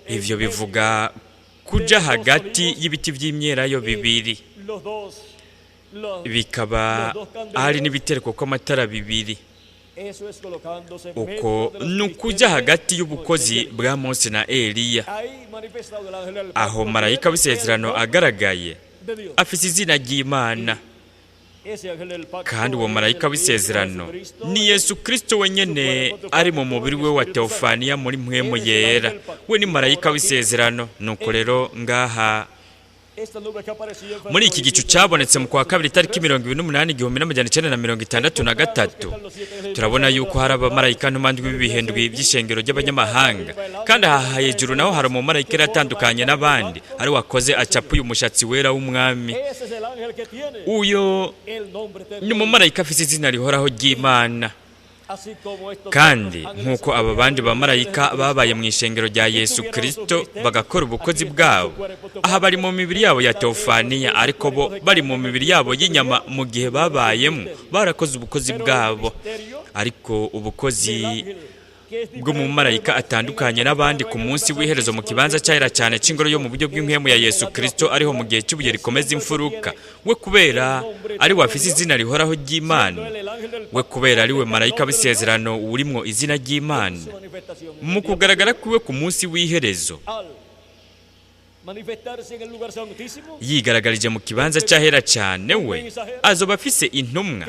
Ivyo bivuga kuja hagati y'ibiti vy'imyelayo bibiri, bikaba hari n'ibitereko kw'amatara bibiri. Uko ni ukuja hagati y'ubukozi bwa Mose na Eliya. Aho marayika w'isezerano agaragaye afise izina ry'Imana, kandi uwo marayika w'isezerano ni Yesu Kristo wenyene ari mu mubiri we wa Teofaniya muri mpwemu yera. We ni marayika w'isezerano. Nuko rero ngaha muri iki gicu cyabonetse mu kwa kabiri tariki 28 1963, turabona yuko hari abamarayika ntumandwi b'ibihendwi by'ishengero ry'abanyamahanga. Kandi aha hejuru naho hari umumarayika yari atandukanye n'abandi, ari wakoze acapuye umushatsi wera w'umwami. Uyo ni umumarayika afise izina rihoraho ry'Imana. Kandi nk'uko aba bandi bamarayika babaye mu ishengero rya Yesu Kristo bagakora ubukozi bwabo, aha bari mu mibiri yabo ya Teofaniya, ariko bo bari mu mibiri yabo y'inyama mu gihe babayemo barakoze ubukozi bwabo. Ariko ubukozi bw'umumarayika atandukanye n'abandi ku munsi w'iherezo mu kibanza cyahera cyane cy'ingoro yo mu buryo bw'impwemu ya Yesu Kristo, ariho mu gihe cy'ibuye rikomeza imfuruka, we kubera ari we afise izina rihoraho ry'Imana, we kubera ari we marayika w'isezerano urimwo izina ry'Imana, mu kugaragara kwiwe ku munsi w'iherezo Yigaragarije mu kibanza cy'ahera cyane, we azoba afise intumwa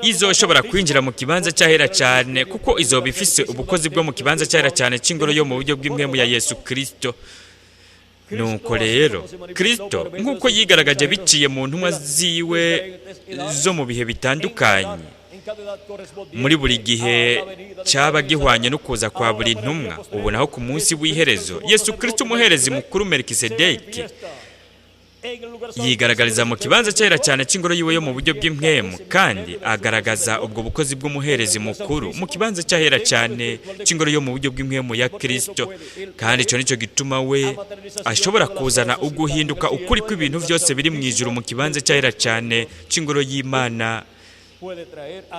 izoshobora kwinjira mu kibanza cy'ahera cyane, kuko izoba ifise ubukozi bwo mu kibanza cy'ahera cyane cy'ingoro yo mu buryo bw'impwemu ya Yesu Kristo. Nuko rero Kristo, nk'uko yigaragaje biciye mu ntumwa ziwe zo mu bihe bitandukanye, muri buri gihe cyaba gihwanye no kuza kwa buri ntumwa, ubu naho ku munsi w'iherezo Yesu Kristo, umuherezi mukuru Melikisedeki, yigaragariza mu kibanza cyera cyane cy'ingoro yiwe yo mu buryo bw'impwemu, kandi agaragaza ubwo bukozi bw'umuherezi mukuru mu kibanza cyahera cyane cy'ingoro yo mu buryo bw'impwemu ya Kristo. Kandi icyo nicyo gituma we ashobora kuzana uguhinduka ukuri kw'ibintu byose biri mu ijuru mu kibanza cyahera cyane cy'ingoro y'Imana,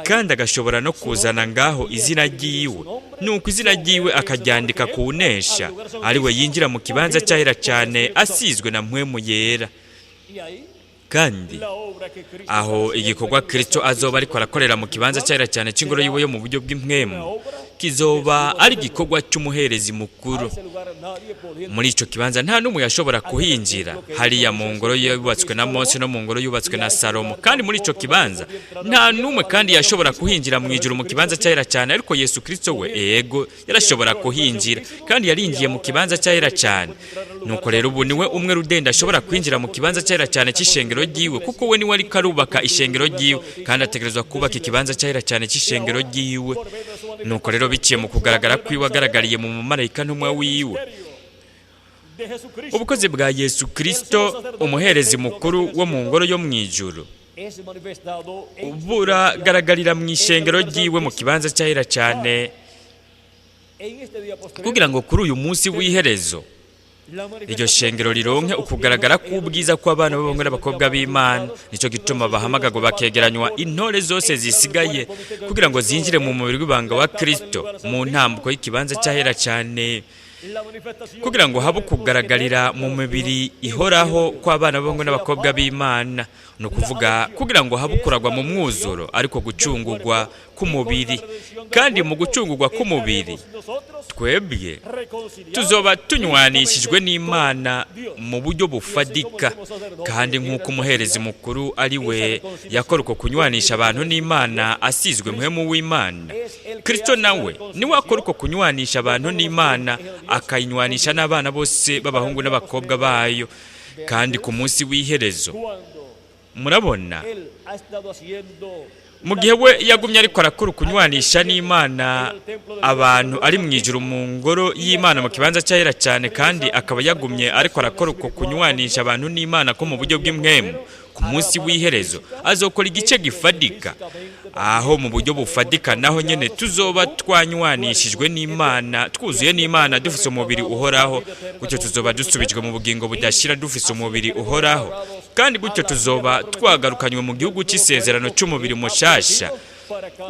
kandi agashobora no kuzana ngaho izina ryiwe, nuko izina ryiwe akaryandika ku unesha, ari we yinjira mu kibanza cyahera cyane asizwe na mpwemu yera. Kandi aho igikorwa Kristo azoba ariko arakorera mu kibanza cyahera cyane cy'ingoro yiwe yo mu buryo bw'impwemu kizoba ari igikorwa cy'umuherezi mukuru. Muri icyo kibanza nta n'umwe yashobora kuhinjira, hariya mu ngoro yubatswe na Mose no mu ngoro yubatswe na Salomo. Kandi muri icyo kibanza nta n'umwe kandi yashobora kuhinjira mu ijuru mu kibanza cyahera cyane, ariko Yesu Kristo we, ego, yarashobora kuhinjira, kandi yarinjiye mu kibanza cyahera cyane. Nuko rero ubu niwe umwe rudenda ashobora kwinjira mu kibanza cyahera cyane cy'ishengero ryiwe, kuko we niwe ariko arubaka ishengero ryiwe, kandi ategerezwa kubaka ikibanza cyahera cyane cy'ishengero ryiwe. Nuko rero biciye mu kugaragara kwiwe agaragariye mu mumarayika ntumwa wiwe, ubukozi bwa Yesu Kristo, umuherezi mukuru wo mu ngoro yo mu ijuru, buragaragarira mu ishengero ryiwe mu kibanza cyahera cyane, kugira ngo kuri uyu munsi w'iherezo iryo shengero rironke ukugaragara k'ubwiza kw'abana b'abahungu n'abakobwa b'Imana. Nicyo gituma bahamagagwa bakegeranywa, intore zose zisigaye, kugira ngo zinjire mu mubiri w'ibanga wa Kristo mu ntambuko y'ikibanza cyahera cyane, kugira ngo habe ukugaragarira mu mibiri ihoraho kw'abana b'abahungu n'abakobwa b'Imana, ni ukuvuga kugira ngo habe ukuragwa mu mwuzuro, ariko gucungurwa k'umubiri. Kandi mu gucungurwa k'umubiri twebwe tuzoba tunywanishijwe n'Imana mu buryo bufadika. Kandi nk'uko umuherezi mukuru ari we yakora uko kunywanisha abantu n'Imana asizwe mpwemu w'Imana, Kristo nawe niwe akora uko kunywanisha abantu n'Imana, akayinywanisha n'abana bose b'abahungu n'abakobwa bayo. Kandi ku munsi w'iherezo, murabona, mu gihe we yagumye ariko arakora ukunywanisha n'Imana abantu ari mu ijuru mu ngoro y'Imana mu kibanza cyahera cyane, kandi akaba yagumye ariko arakora uko kunywanisha abantu n'Imana ko mu buryo bw'impwemu, ku munsi w'iherezo azokora igice gifadika, aho mu buryo bufadika naho nyene tuzoba twanywanishijwe n'Imana, twuzuye n'Imana, dufise umubiri uhoraho. Gutyo tuzoba dusubijwe mu bugingo budashira, dufise umubiri uhoraho, kandi gutyo tuzoba twagarukanywe mu gihugu cy'isezerano cy'umubiri mushasha,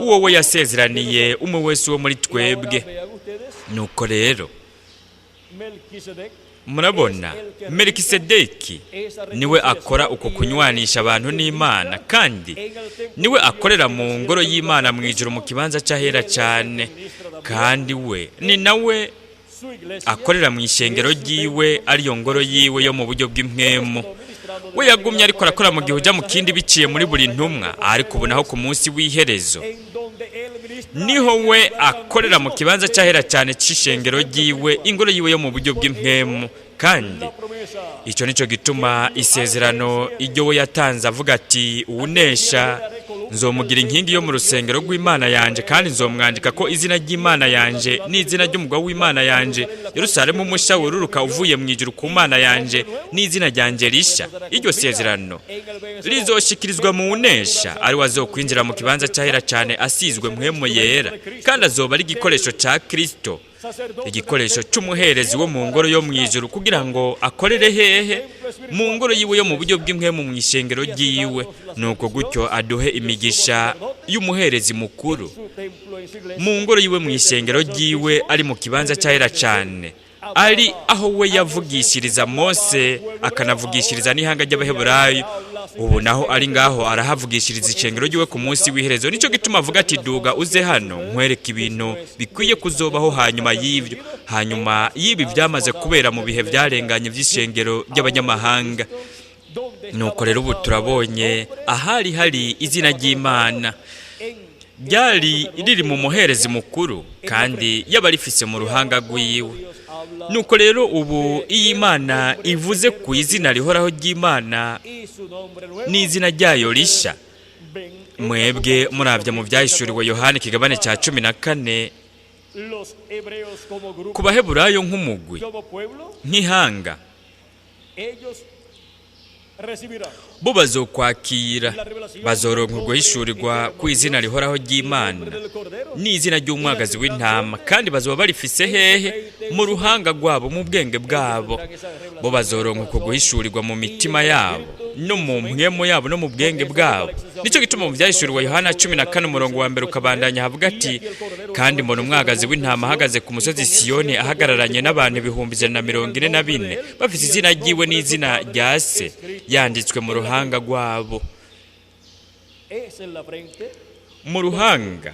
uwo we yasezeraniye umwe wese wo muri twebwe. Nuko rero murabona, Melikisedeki niwe akora uko kunywanisha abantu n'Imana, kandi niwe akorera mu ngoro y'Imana mu ijuru mu kibanza cy'ahera cyane, kandi we ni nawe akorera mu ishengero ryiwe, ariyo ngoro yiwe yo mu buryo bw'impwemu. We yagumye ariko arakora mu gihe ujya mu kindi biciye muri buri ntumwa, ariko ubu naho ku munsi w'iherezo niho we akorera mu kibanza cy'ahera cyane cy'ishengero ryiwe, ingoro yiwe yo mu buryo bw'impwemu. Kandi icyo nicyo gituma isezerano iryo we yatanze avuga ati: "Uwunesha nzomugira inkingi yo mu rusengero rw'Imana yanje, kandi nzomwandika ko izina ry'Imana yanje n'izina ry'umugwa w'Imana yanje, Yerusalemu umusha wururuka uvuye mu ijuru ku Mana yanje, n'izina ryanjye risha." Iryo sezerano rizoshikirizwa mu unesha, ari we azokwinjira mu kibanza cy'ahera cyane asizwe mpwemu yera, kandi azoba ari igikoresho cya Kristo, igikoresho cy'umuherezi wo mu ngoro yo mu ijuru, kugira ngo akorere hehe? Mu ngoro yiwe yo mu buryo bw'impwemu, mu ishengero ryiwe. Nuko gutyo aduhe imigisha y'umuherezi mukuru mu ngoro yiwe, mu ishengero ryiwe, ari mu kibanza cy'ahera cyane, ari aho we yavugishiriza Mose, akanavugishiriza n'ihanga ry'Abaheburayo. Ubu naho ari ngaho arahavugishiriza icengero ry'iwe ku munsi w'iherezo. Nicyo gituma avuga ati: "Duga uze hano nkwereke ibintu bikwiye kuzobaho hanyuma y'ibyo, hanyuma y'ibi byamaze kubera mu bihe byarenganye by'ishengero ry'abanyamahanga." Nuko rero ubu turabonye ahari hari izina ry'Imana ryari riri mu muherezi mukuru, kandi yaba rifise mu ruhanga rw'iwe. Nuko rero ubu iyo Imana ivuze ku izina rihoraho ry'Imana n'izina ryayo rishya, mwebwe murabya mu Byahishuriwe Yohani ikigabane cya 14, ku Baheburayo nk'umugwi, nk'ihanga, bo bazokwakira, bazoronka uguhishurirwa ku izina rihoraho ry'Imana n'izina ry'umwagazi w'intama. Kandi bazoba barifise hehe? Mu ruhanga rwabo, mu bwenge bwabo. Bo bazoronka uko guhishurirwa mu mitima yabo no mu mpwemu yabo no mu bwenge bwabo. Nicyo gituma mu Byahishuriwe Yohana 14 umurongo wa 1 ukabandanya havuga ati: "Kandi mbona umwagazi w'intama ahagaze ku musozi Siyoni, ahagararanye n'abantu 144,000, bafite izina ryiwe n'izina rya Se yanditswe mu ruhanga rwabo." Mu ruhanga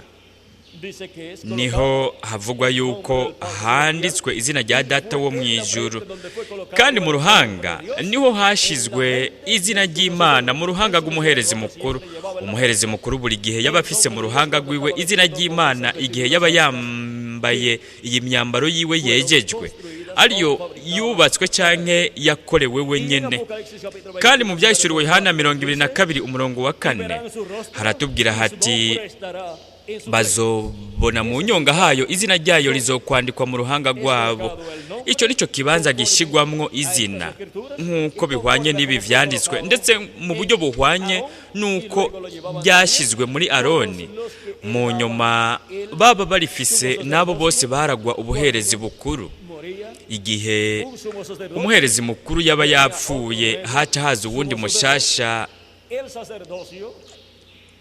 niho havugwa yuko handitswe izina rya Data wo mu ijuru, kandi mu ruhanga niho hashizwe izina ry'Imana, mu ruhanga rw'umuherezi mukuru. Umuherezi mukuru buri gihe yaba afise mu ruhanga rwiwe izina ry'Imana igihe yaba yambaye iyi myambaro yiwe yejejwe, ariyo yubatswe canke yakorewe wenyene. Kandi mu Byahishuriwe Yohana 22 umurongo wa 4 haratubwira hati: "Bazobona mu nyonga hayo, izina ryayo rizokwandikwa mu ruhanga rwabo." Icyo nicyo kibanza gishyirwamwo izina nk'uko bihwanye n'ibi vyanditswe, ndetse mu buryo buhwanye n'uko byashyizwe muri Aroni. Mu nyuma baba barifise n'abo bose baragwa ubuherezi bukuru. Igihe umuherezi mukuru yaba yapfuye, haca haza uwundi mushasha,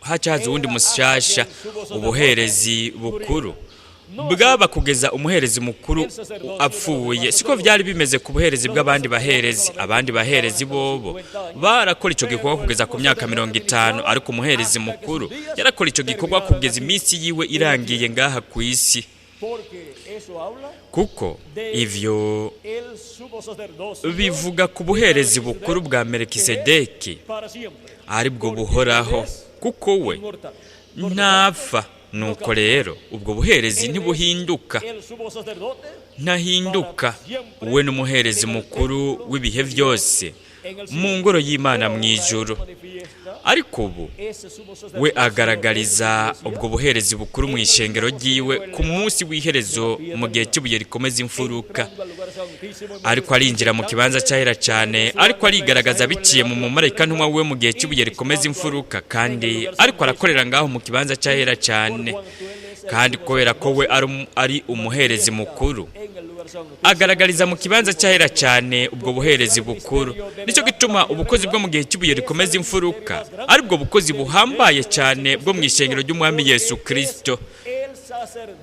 haca haza uwundi mushasha. Ubuherezi bukuru bwaba kugeza umuherezi mukuru apfuye. Siko byari bimeze ku buherezi bw'abandi baherezi. Abandi baherezi bobo barakora icyo gikorwa kugeza ku myaka 50, ariko umuherezi mukuru yarakora icyo gikorwa kugeza iminsi yiwe irangiye ngaha ku isi, kuko ivyo bivuga ku buherezi bukuru bwa Melikisedeki, aribwo buhoraho, kuko we ntapfa. Nuko rero ubwo buherezi ntibuhinduka, ntahinduka. We n'umuherezi mukuru w'ibihe byose mu ngoro y'Imana mu ijuru. Ariko ubu we agaragariza ubwo buherezi bukuru mu ishengero ryiwe ku munsi w'iherezo, mu gihe cy'ibuye rikomeza imfuruka. Ariko arinjira mu kibanza cyahera cyane, ariko arigaragaza biciye mu mumarayika ntumwa we mu gihe cy'ibuye rikomeza imfuruka, kandi ariko arakorera ngaho mu kibanza cyahera cyane. Kandi kubera ko we ari umuherezi mukuru, agaragariza mu kibanza cyahera cyane ubwo buherezi bukuru. Nicyo gituma ubukozi bwo mu gihe cy'ibuye rikomeza imfuruka aribwo bukozi buhambaye cyane bwo mu ishengero ry'Umwami Yesu Kristo,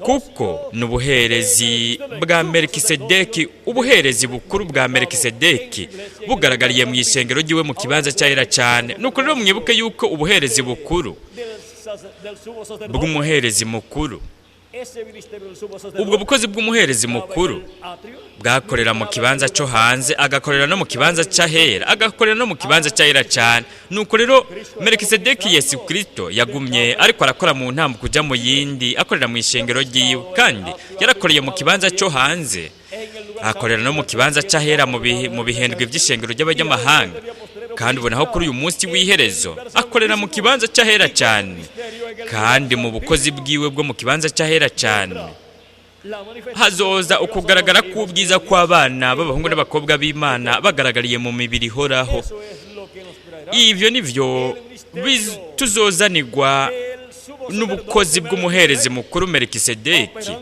kuko ni ubuherezi bwa Melikisedeki, ubuherezi bukuru bwa Melikisedeki bugaragariye mu ishengero ry'iwe mu kibanza cyahera cyane. Nuko rero mwibuke yuko ubuherezi bukuru bw'umuherezi mukuru, ubwo bukozi bw'umuherezi mukuru bwakorera mu kibanza cyo hanze, agakorera no mu kibanza cy'ahera, agakorera no mu kibanza cy'ahera cyane. Nuko rero Melikisedeki Yesu Kristo yagumye ariko arakora mu ntambuko kujya mu yindi, akorera mu ishengero ryiwe, kandi yarakoreye mu kibanza cyo hanze, akorera no mu kibanza cy'ahera mu bihendwe by'ishengero ry'abanyamahanga. Kandi ubonaho kuri uyu munsi w'iherezo akorera mu kibanza cy'ahera cyane, kandi mu bukozi bwiwe bwo mu kibanza cy'ahera cyane hazoza ukugaragara k'ubwiza kw'abana b'abahungu n'abakobwa b'Imana bagaragariye mu mibiri ihoraho. Ivyo nivyo tuzozanirwa n'ubukozi bw'umuherezi mukuru Melikisedeki,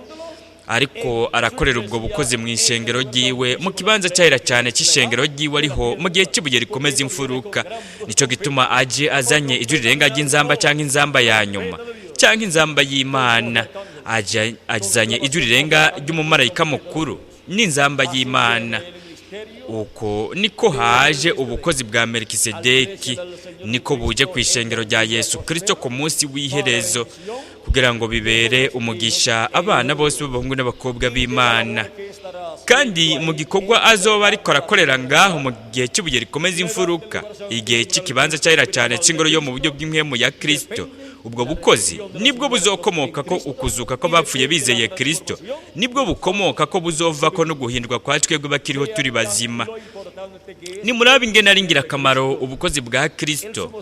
ariko arakorera ubwo bukozi mu ishengero ryiwe mu kibanza cyahera cyane cy'ishengero ryiwe, ariho mu gihe cy'ibuye rikomeza imfuruka. Nicyo gituma aje azanye ijwi rirenga ry'inzamba, cyangwa inzamba ya nyuma, cyangwa inzamba y'Imana. Azanye ijwi rirenga ry'umumarayika mukuru n'inzamba y'Imana. Uko niko haje ubukozi bwa Melikisedeki, niko buje ku ishengero rya Yesu Kristo ku munsi w'iherezo, kugira ngo bibere umugisha abana bose b'abahungu n'abakobwa b'Imana. Kandi mu gikorwa azoba ariko arakorera ngaho mu gihe cy'ibuye rikomeza imfuruka, igihe cy'ikibanza cyahera cyane cy'ingoro yo mu buryo bw'impwemu ya Kristo, ubwo bukozi nibwo buzokomoka ko ukuzuka ko bapfuye bizeye Kristo, nibwo bukomoka ko buzova ko no guhindurwa kwa twebwe bakiriho turi bazima. Nimurabe ingene ari ingirakamaro ubukozi bwa Kristo,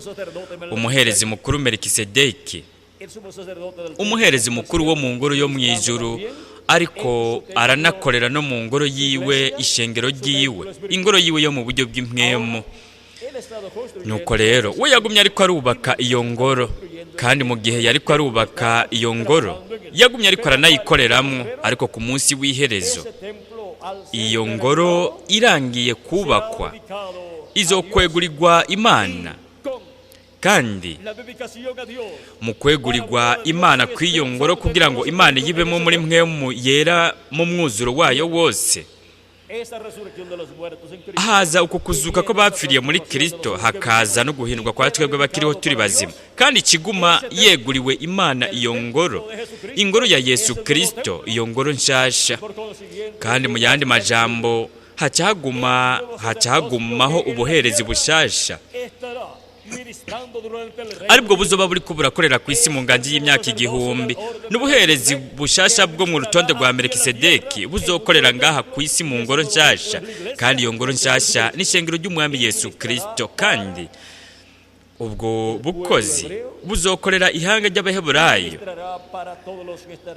umuherezi mukuru Melikisedeki, umuherezi mukuru wo mu ngoro yo mu ijuru, ariko aranakorera no mu ngoro yiwe, ishengero ryiwe, ingoro yiwe yo mu buryo bw'impwemu. Nuko rero we yagumye ariko arubaka iyo ngoro, kandi mu gihe yariko arubaka iyo ngoro yagumye ariko aranayikoreramwo. Ariko ku munsi w'iherezo iyo ngoro irangiye kubakwa izokwegurirwa Imana, kandi mu kwegurirwa Imana kw'iyo ngoro, kugira ngo Imana yibemo muri mpwemu yera mu mwuzuro wayo wose, haza uko kuzuka ko bapfiriye muri Kristo, hakaza no guhindurwa kwa twebwe bakiriho turi bazima. Kandi ikiguma yeguriwe Imana iyo ngoro, ingoro ya Yesu Kristo, iyo ngoro nshasha. Kandi mu yandi majambo, hacahagumaho ubuherezi bushasha, aribwo buzoba buriko burakorera ku isi mu nganji y'imyaka 1000. N'ubuherezi bushasha bwo mu rutonde rwa Melikisedeki buzokorera ngaha ku isi mu ngoro nshasha. Kandi iyo ngoro nshasha ni ishengero ry'umwami Yesu Kristo. Kandi ubwo bukozi buzokorera ihanga ry'Abaheburayo,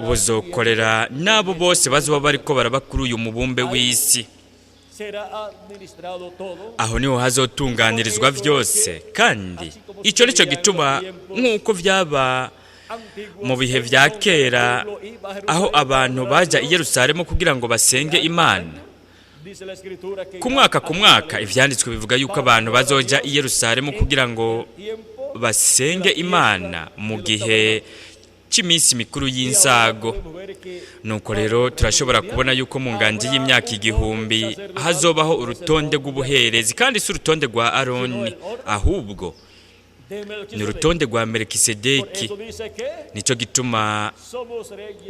buzokorera n'abo bose bazoba bariko baraba kuri uyu mubumbe w'isi. Aho niho hazotunganirizwa vyose. Kandi ico nico gituma, nk'uko vyaba mu bihe vya kera, aho abantu baja i Yerusalemu kugira ngo basenge Imana ku mwaka ku mwaka, ivyanditswe bivuga yuko abantu bazoja i Yerusalemu kugira ngo basenge Imana mu gihe cy'iminsi mikuru y'insago. Nuko rero turashobora kubona yuko mu nganji y'imyaka 1000 hazobaho urutonde rw'ubuherezi, kandi si urutonde rwa Aroni, ahubwo ni urutonde rwa Melikisedeki. Nicyo gituma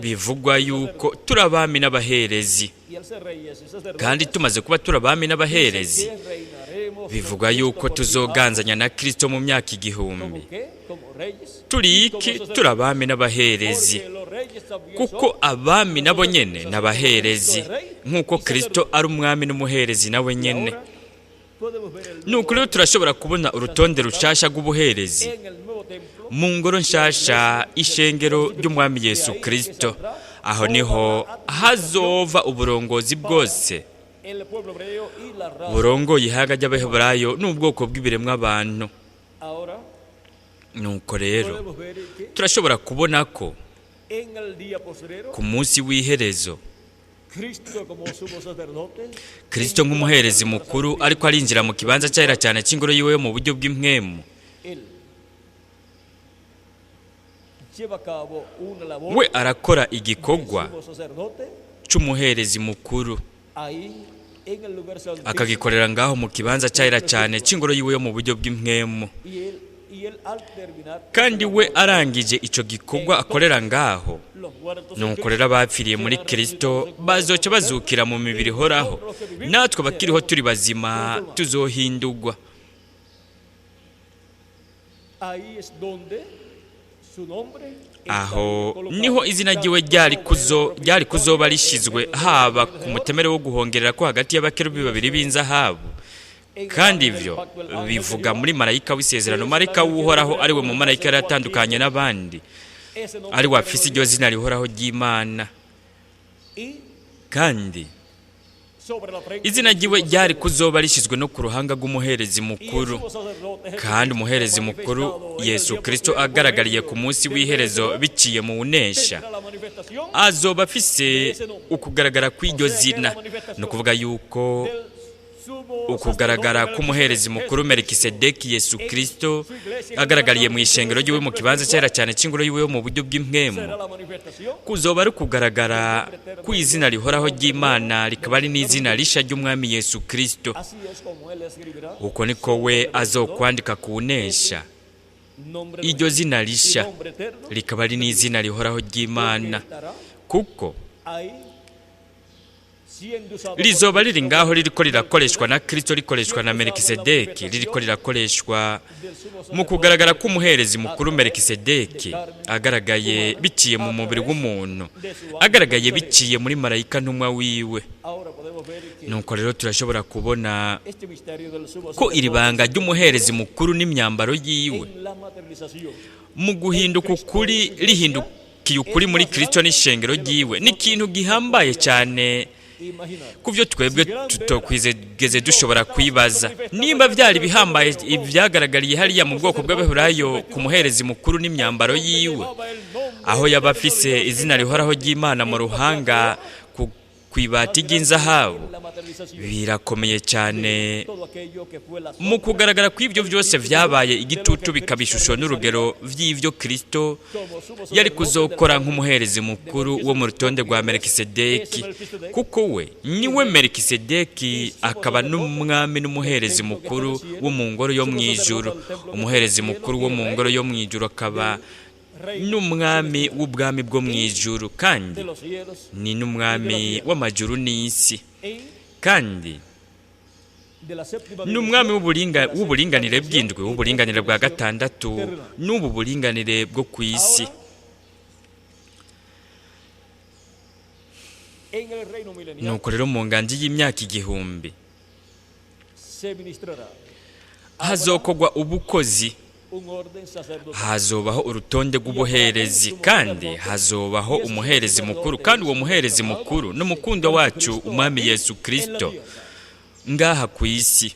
bivugwa yuko turi abami n'abaherezi. Kandi tumaze kuba turi abami n'abaherezi, bivugwa yuko tuzoganzanya na Kristo mu myaka 1000. Turi iki? Turi abami n'abaherezi, kuko abami nabo nyene n'abaherezi, nk'uko Kristo ari umwami n'umuherezi nawe nyene. Nuko rero turashobora kubona urutonde rushasha rw'ubuherezi mu ngoro nshasha, ishengero ry'umwami Yesu Kristo. Aho niho hazova uburongozi bwose burongoye ihanga ry'Abaheburayo n'ubwoko bw'ibiremwa abantu. Nuko rero turashobora kubona ko ku munsi w'iherezo Kristo nk'umuherezi mukuru ariko arinjira mu kibanza cyahera cyane cy'ingoro yiwe mu buryo bw'impwemu. We arakora igikorwa c'umuherezi mukuru, akagikorera ngaho mu kibanza cyahera cyane cy'ingoro yiwe yo mu buryo bw'impwemu. Kandi we arangije ico gikorwa akorera ngaho, nuko rero abapfiriye muri Kristo bazoca bazukira mu mibiri ihoraho, natwe abakiriho turi bazima tuzohindurwa. Aho niho izina ryiwe ryari kuzoba rishizwe, haba ku mutemere wo guhongerera ko hagati y'abakerubi babiri b'inzahabu. Kandi ivyo bivuga muri marayika w'isezerano, marayika w'Uhoraho, ari we mu marayika yari atandukanye n'abandi, ari we afise iryo zina rihoraho ry'Imana. Kandi izina ryiwe ryari kuzoba rishizwe no ku ruhanga rw'umuherezi mukuru. Kandi umuherezi mukuru Yesu Kristo agaragariye ku munsi w'iherezo biciye mu unesha, azoba afise ukugaragara kw'iryo zina. Ni ukuvuga yuko Ukugaragara k'umuherezi mukuru Melikisedeki, Yesu Kristo, agaragariye mu ishengero ry'iwe mu kibanza cyera cyane cy'ingoro yiwe yo mu buryo bw'impwemu, kuzoba ari kugaragara kw'izina rihoraho ry'Imana, rikaba ari n'izina risha ry'Umwami Yesu Kristo. Uko niko we azokwandika kuwunesha iryo zina risha, rikaba ari n'izina rihoraho ry'Imana, kuko rizoba riri ngaho ririko rirakoreshwa na Kristo, rikoreshwa na Melikisedeki, ririko rirakoreshwa mu kugaragara k'umuherezi mukuru Melikisedeki, agaragaye biciye mu mubiri w'umuntu, agaragaye biciye muri marayika ntumwa wiwe. Nuko rero turashobora kubona ko iri banga ry'umuherezi mukuru n'imyambaro yiwe mu guhinduka ukuri, rihindukiye ukuri muri Kristo n'ishengero ryiwe, ni ikintu gihambaye cyane ku byo twebwe tutokwizegeze dushobora kwibaza. Nimba byari bihambaye ibyagaragariye hariya mu bwoko bw'Abaheburayo ku muherezi mukuru n'imyambaro yiwe, aho yaba afise izina rihoraho ry'Imana mu ruhanga ku ibati ry'inzahabu, birakomeye cyane mu kugaragara kw'ibyo byose vyabaye igitutu, bikaba ishusho n'urugero vy'ivyo Kristo yari kuzokora nk'umuherezi mukuru wo mu rutonde rwa Melikisedeki, kuko we niwe Melikisedeki, akaba n'umwami n'umuherezi mukuru wo mu ngoro yo mu ijuru. Umuherezi mukuru wo mu ngoro yo mu ijuru akaba n'umwami w'ubwami bwo mu ijuru, kandi ni n'umwami w'amajuru n'isi, kandi n'umwami w'uburinganire bw'indwi, w'uburinganire bwa gatandatu, n'ubu buringanire bwo ku isi. Nuko rero mu nganji y'imyaka 1000 hazokogwa ubukozi, hazobaho urutonde rw'ubuherezi, kandi hazobaho umuherezi mukuru, kandi uwo muherezi mukuru n'umukundo wacu Umwami Yesu Kristo ngaha ku isi.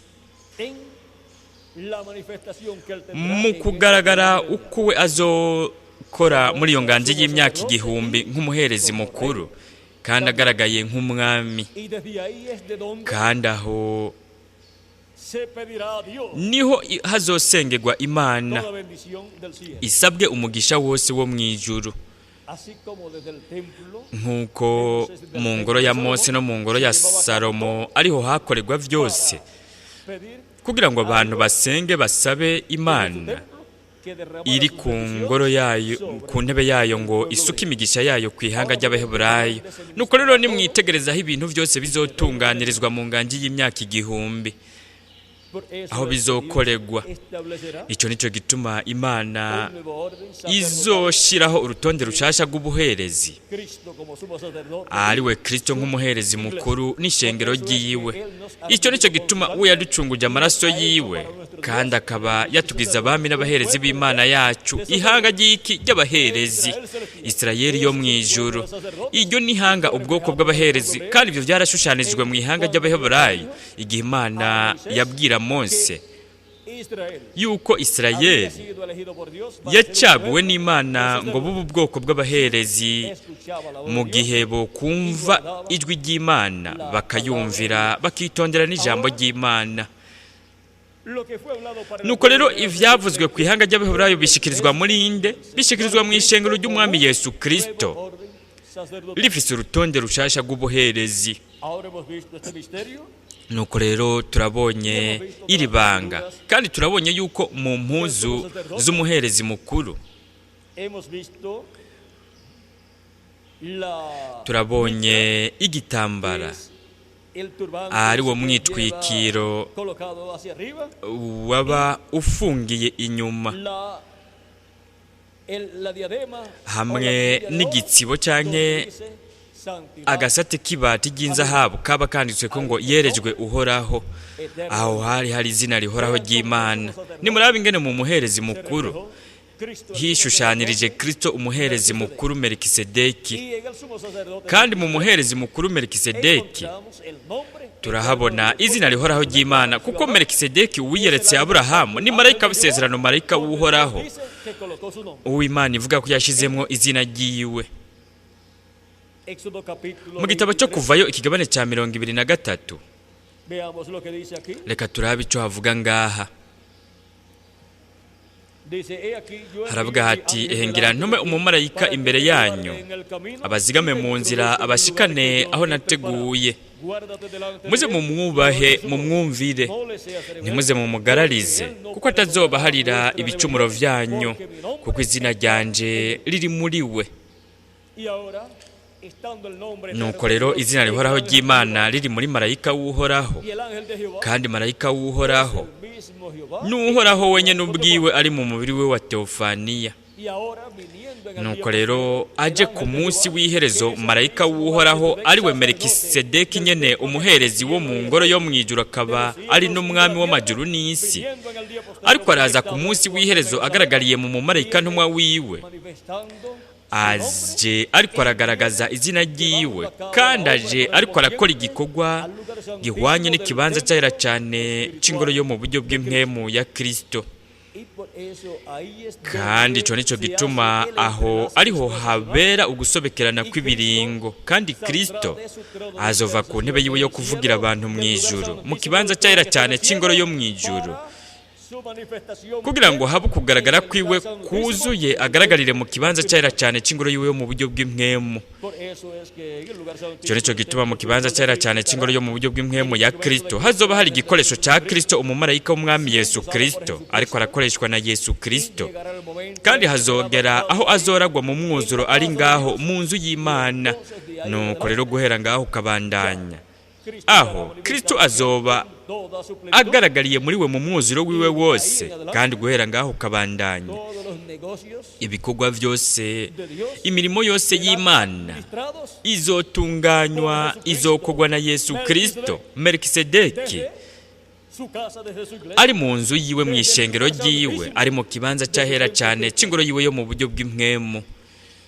Mu kugaragara uko we azokora muri iyo nganji y'imyaka 1000 nk'umuherezi mukuru, kandi agaragaye nk'umwami, kandi aho niho hazosengerwa Imana isabwe umugisha wose wo mu ijuru, nk'uko mu ngoro ya Mose no mu ngoro ya Salomo ariho hakorerwa byose, kugira ngo abantu basenge basabe Imana iri ku ngoro yayo, ku ntebe yayo, ngo isuke imigisha yayo ku ihanga ry'Abaheburayo. Nuko rero nimwitegerezaho ibintu byose bizotunganirizwa mu nganji y'imyaka 1000, aho bizokoregwa. Icyo nicyo gituma Imana izoshiraho urutonde rushasha rw'ubuherezi, ariwe Kristo nk'umuherezi mukuru n'ishengero ryiwe. Icyo nicyo gituma we yaducunguje amaraso yiwe, kandi akaba yatugize abami n'abaherezi b'Imana yacu, ihanga ry'iki ry'abaherezi, Isirayeli yo mu ijuru. Iryo ni ihanga, ubwoko bw'abaherezi, kandi ibyo byarashushanijwe mu ihanga ry'Abaheburayo igihe Imana yabwira Mose yuko Isirayeli yacaguwe n'Imana ngo bube ubwoko bw'abaherezi, mu gihe bokumva ijwi ry'Imana bakayumvira, bakitondera n'ijambo ry'Imana. Nuko rero ivyavuzwe ku ihanga ry'Abaheburayo bishikirizwa muri inde? Bishikirizwa mu ishengero ry'Umwami Yesu Kristo, rifise urutonde rushasha rw'ubuherezi. Nuko rero turabonye iri banga, kandi turabonye yuko mu mpuzu z'umuherezi mukuru, turabonye igitambara ari wo mwitwikiro waba ufungiye inyuma, hamwe n'igitsibo canke agasate k'ibati ry'inzahabu kaba kanditswe ko ngo yerejwe Uhoraho. Aho hari hari izina rihoraho ry'Imana. Nimuraba ingene mu muherezi mukuru hishushanirije Kristo umuherezi mukuru Melikisedeki, kandi mu muherezi mukuru Melikisedeki turahabona izina rihoraho ry'Imana, kuko Melikisedeki wiyeretse Aburahamu ni marayika w'isezerano, marayika w'Uhoraho, uw'Imana ivuga ko yashizemwo izina ryiwe. Mu gitabo cyo Kuvayo ikigabane cya 23, Veamos lo que dice aquí. Reka turabe ico havuga ngaha. Dice, "He aquí, yo envío Haravuga mi hati ángel ehengera delante ntume de ti umumarayika para que imbere te yanyu guarde en el camino abazigame y te mu nzira introduzca en el lugar abashikane que yo aho he nateguye. preparado. Guárdate delante Muze de él, mumwubahe no le mumwumvire, no le seas rebelde, ntimuze mumugararize, porque él no kuko atazobaharira perdonará vuestra ibicumuro rebelión, vyanyu, porque mi nombre kuko izina está ryanje en él. riri muri we. Y ahora, estando el nombre eterno Nuko de rero Dios izina en rihoraho el ángel de ry'Imana Jehová, riri muri marayika w'Uhoraho, y el ángel de Jehová kandi marayika es w'Uhoraho el mismo Jehová n'Uhoraho en wenyene cuerpo ubwiwe teofano. ari mu mubiri we wa teofaniya. Y ahora, viniendo en el día Nuko rero postrero, el aje ku ángel de munsi Jehová, que w'iherezo es el marayika mismo w'Uhoraho Melquisedec, ari we sacerdote Melikisedeki del nyene templo del umuherezi wo cielo mu y ngoro yo del mu ijuru de akaba los ari cielos y de n'umwami la tierra, w'amajuru n'isi, viniendo en el día postrero ariko araza ku manifestado munsi por su w'iherezo mensajero, agaragariye mu mumarayika ntumwa viene wiwe, manifestando su nombre aje ariko y aragaragaza viene izina ryiwe, llevando a cabo la kandi obra aje ariko arakora correspondiente igikorwa al lugar gihwanye santísimo del n'ikibanza cyahera templo cyane c'ingoro espiritual yo mu buryo de Cristo. bw'impwemu ya Kristo. Y por eso ahí es Kandi donde ico nico se hace gituma el aho entrelace ariho dispensacional habera ugusobekerana y Cristo kw'ibiringo, kandi saldrá Kristo de su trono de azova ku ntebe intercesión yiwe en yo el kuvugira cielo, abantu mu del lugar ijuru, mu santísimo kibanza del trono cyahera que está en cyane el c'ingoro yo cielo, mu ijuru, para su manifestación kugira ngo plena habe ukugaragara en el kwiwe lugar santísimo kuzuye del agaragarire mu templo kibanza cyahera espiritual. cyane c'ingoro yiwe yo mu buryo bw'impwemu. Por eso es que en el lugar Ico santísimo nico del gituma mu templo kibanza espiritual de cyahera Cristo cyane c'ingoro estará yo mu buryo bw'impwemu el ya instrumento de Kristo Cristo, hazoba hari el ángel de igikoresho ca Jesucristo, Kristo, umumarayika w'umwami siendo Yesu usado por Kristo, ariko Jesucristo, arakoreshwa na Yesu y Kristo. llegará el momento Kandi en que será hazogera aho bautizado allí azoragwa mu en mwuzuro la ari casa de ngaho Dios, mu nzu y y'Imana. entonces de ahí en Nuko rero adelante guhera ngaho ya ukabandanya Cristo estará aho Kristo manifestado en él azoba en toda su plenitud, agaragariye muri we mu mwuzuro y wiwe de ahí wose, en kandi adelante guhera ngaho ukabandanya todos los negocios ibikorwa vyose, de Dios imirimo yose serán y'Imana administrados por izotunganywa, Jesucristo, izokorwa na Yesu Kristo Melquisedec, Melikisedeki desde su casa, desde su ari iglesia, mu nzu yiwe mu desde el ishengero lugar ryiwe, santísimo ari mu kibanza de su cyahera templo cyane espiritual. c'ingoro yiwe yo mu buryo bw'impwemu.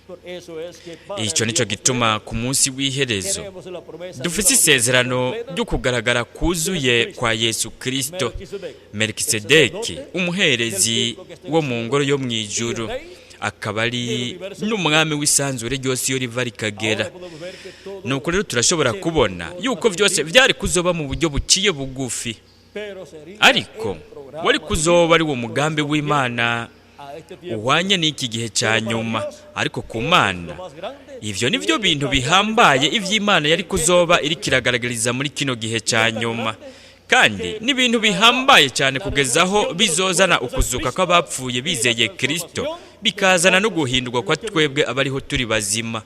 Por eso es que para Ico el nico día gituma postrero ku munsi w'iherezo tenemos la promesa de dufise una manifestación isezerano plena ryo kugaragara de kuzuye Jesucristo, kwa Yesu Kristo Melquisedec, el Melikisedeki, sacerdote del umuherezi templo que está en wo el mu cielo ngoro yo mu y ijuru, rey akaba ari del universo n'umwami w'isanzure ryose iyo riva rikagera. Ahora podemos ver que todo Nuko rero turashobora sería de kubona forma yuko vyose sencilla, vyari kuzoba mu buryo buciye bugufi, pero sería ariko el programa wari kuzoba ari divino wo mugambi w'Imana correspondiente a este tiempo uhwanye final. n'iki gihe ca Pero para nyuma. Dios, Ariko ku eso es lo Mana más grande ivyo que nivyo Él bintu estaría bihambaye manifestando ivy'Imana yari en este kuzoba tiempo iriko final. iragaragariza muri kino gihe Y ca es tan nyuma, grande kandi que n'ibintu traerá bihambaye cyane la kugeza aho resurrección de los bizozana muertos en ukuzuka Cristo kw'abapfuye y la bizeye Kristo, transformación de bikazana no nosotros guhindurwa kwa los que twebwe vivimos. abariho turi bazima.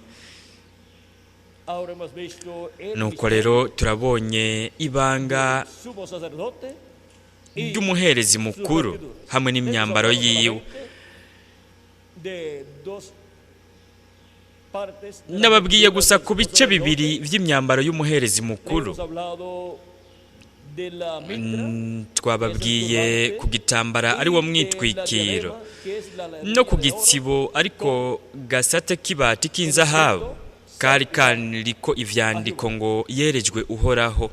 Ahora hemos visto el Nuko misterio rero turabonye ibanga del sumo sacerdote y ry'umuherezi sus mukuru vestiduras. hamwe Les hemos n'imyambaro hablado yiwe. solamente de dos partes de las Nababwiye vestiduras gusa del ku sumo bice bibiri sacerdote. vy'imyambaro y'umuherezi Le mukuru. hemos hablado de la mitra, Mm, que es el twababwiye ku turbante, gitambara ari wo y de la mwitwikiro, diadema, que es la no ladrilla ku de oro gitsibo ariko gasate k'ibati con k'inzahabu escrito kari santificado kariko a ivyandiko Jehová. ngo yerejwe Uhoraho.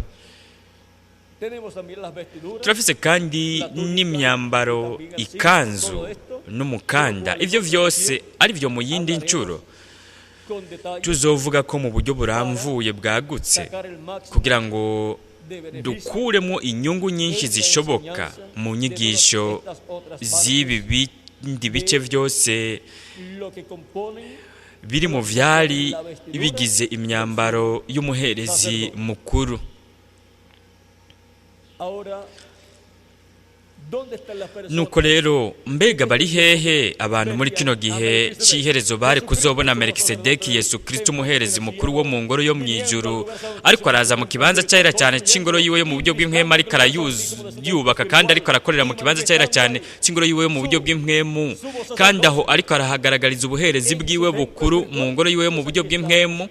Tenemos también las vestiduras, Turafise kandi la túnica y n'imyambaro, también el cinto, ikanzu todo esto, de lo n'umukanda, cual en ivyo otra vyose ocasión ari vyo mu yindi ncuro hablaremos con detalle tuzovuga ko mu buryo para buramvuye bwagutse, sacar el máximo kugira ngo de beneficio dukuremo inyungu nyinshi en la zishoboka enseñanza mu de todas nyigisho estas otras z'ibi partes bindi bice de vyose lo que componen biri mu lo que compone vyari la vestidura bigize del sumo imyambaro y'umuherezi sacerdote. mukuru. Ahora, ¿dónde están las Nuko personas rero mbega de bari este tiempo? hehe abantu muri kino Vestían a gihe Melquisedec, c'iherezo bari Jesucristo, kuzobona sumo sacerdote Melikisedeki, del Yesu Kristo templo en umuherezi el mukuru wo cielo, mu ngoro yo mu viniendo al ijuru, lugar ariko santísimo araza del mu templo kibanza cyahera espiritual cyane con c'ingoro silencio yiwe yo mu y buryo bw'impwemu, ministrando ariko en el lugar santísimo de su templo arayubaka kandi ariko espiritual arakorera y mu kibanza cyahera cyane manifestando ahí c'ingoro yiwe yo mu buryo su bw'impwemu, sumo kandi aho sacerdocio ariko arahagaragariza ubuherezi en su bwiwe templo bukuru mu espiritual ngoro yiwe yo de mu buryo Santidad. bw'impwemu.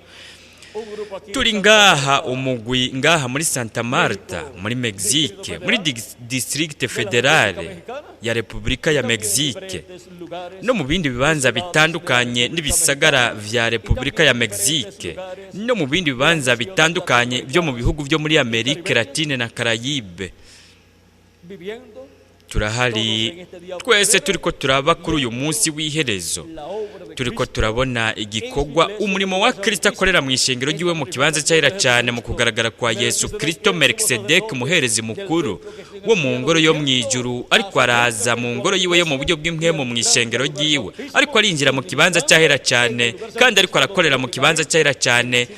Un grupo aquí en Turi Santa ngaha Marta, umugwi ngaha muri Santa Marta, México, muri Distrito Mexique, muri Federal District de la República Federale Mexicana ya Repubulika y ya también en Mexique, diferentes lugares no mu bindi y bibanza ciudades de la bitandukanye República n'ibisagara Mexicana vya y Repubulika también ya en diferentes Mexique, lugares no mu bindi de las bibanza naciones bitandukanye vyo mu latinoamericanas bihugu vyo muri y Amerika caribeñas, Latine na Carayibe, viviendo Turahari twese turiko turaba kuri uyu munsi w'iherezo, turiko turabona igikorwa umurimo wa Kristo akorera mu ishengero ry'iwe mu kibanza cyahera cyane, mu kugaragara kwa Yesu Kristo Melkisedeki, umuherezi mukuru wo mu ngoro yo mu ijuru, ariko araza mu ngoro yiwe yo mu buryo bw'impwemu, mu ishengero ryiwe, ariko arinjira mu kibanza cyahera cyane, kandi ariko arakorera mu kibanza cyahera cyane,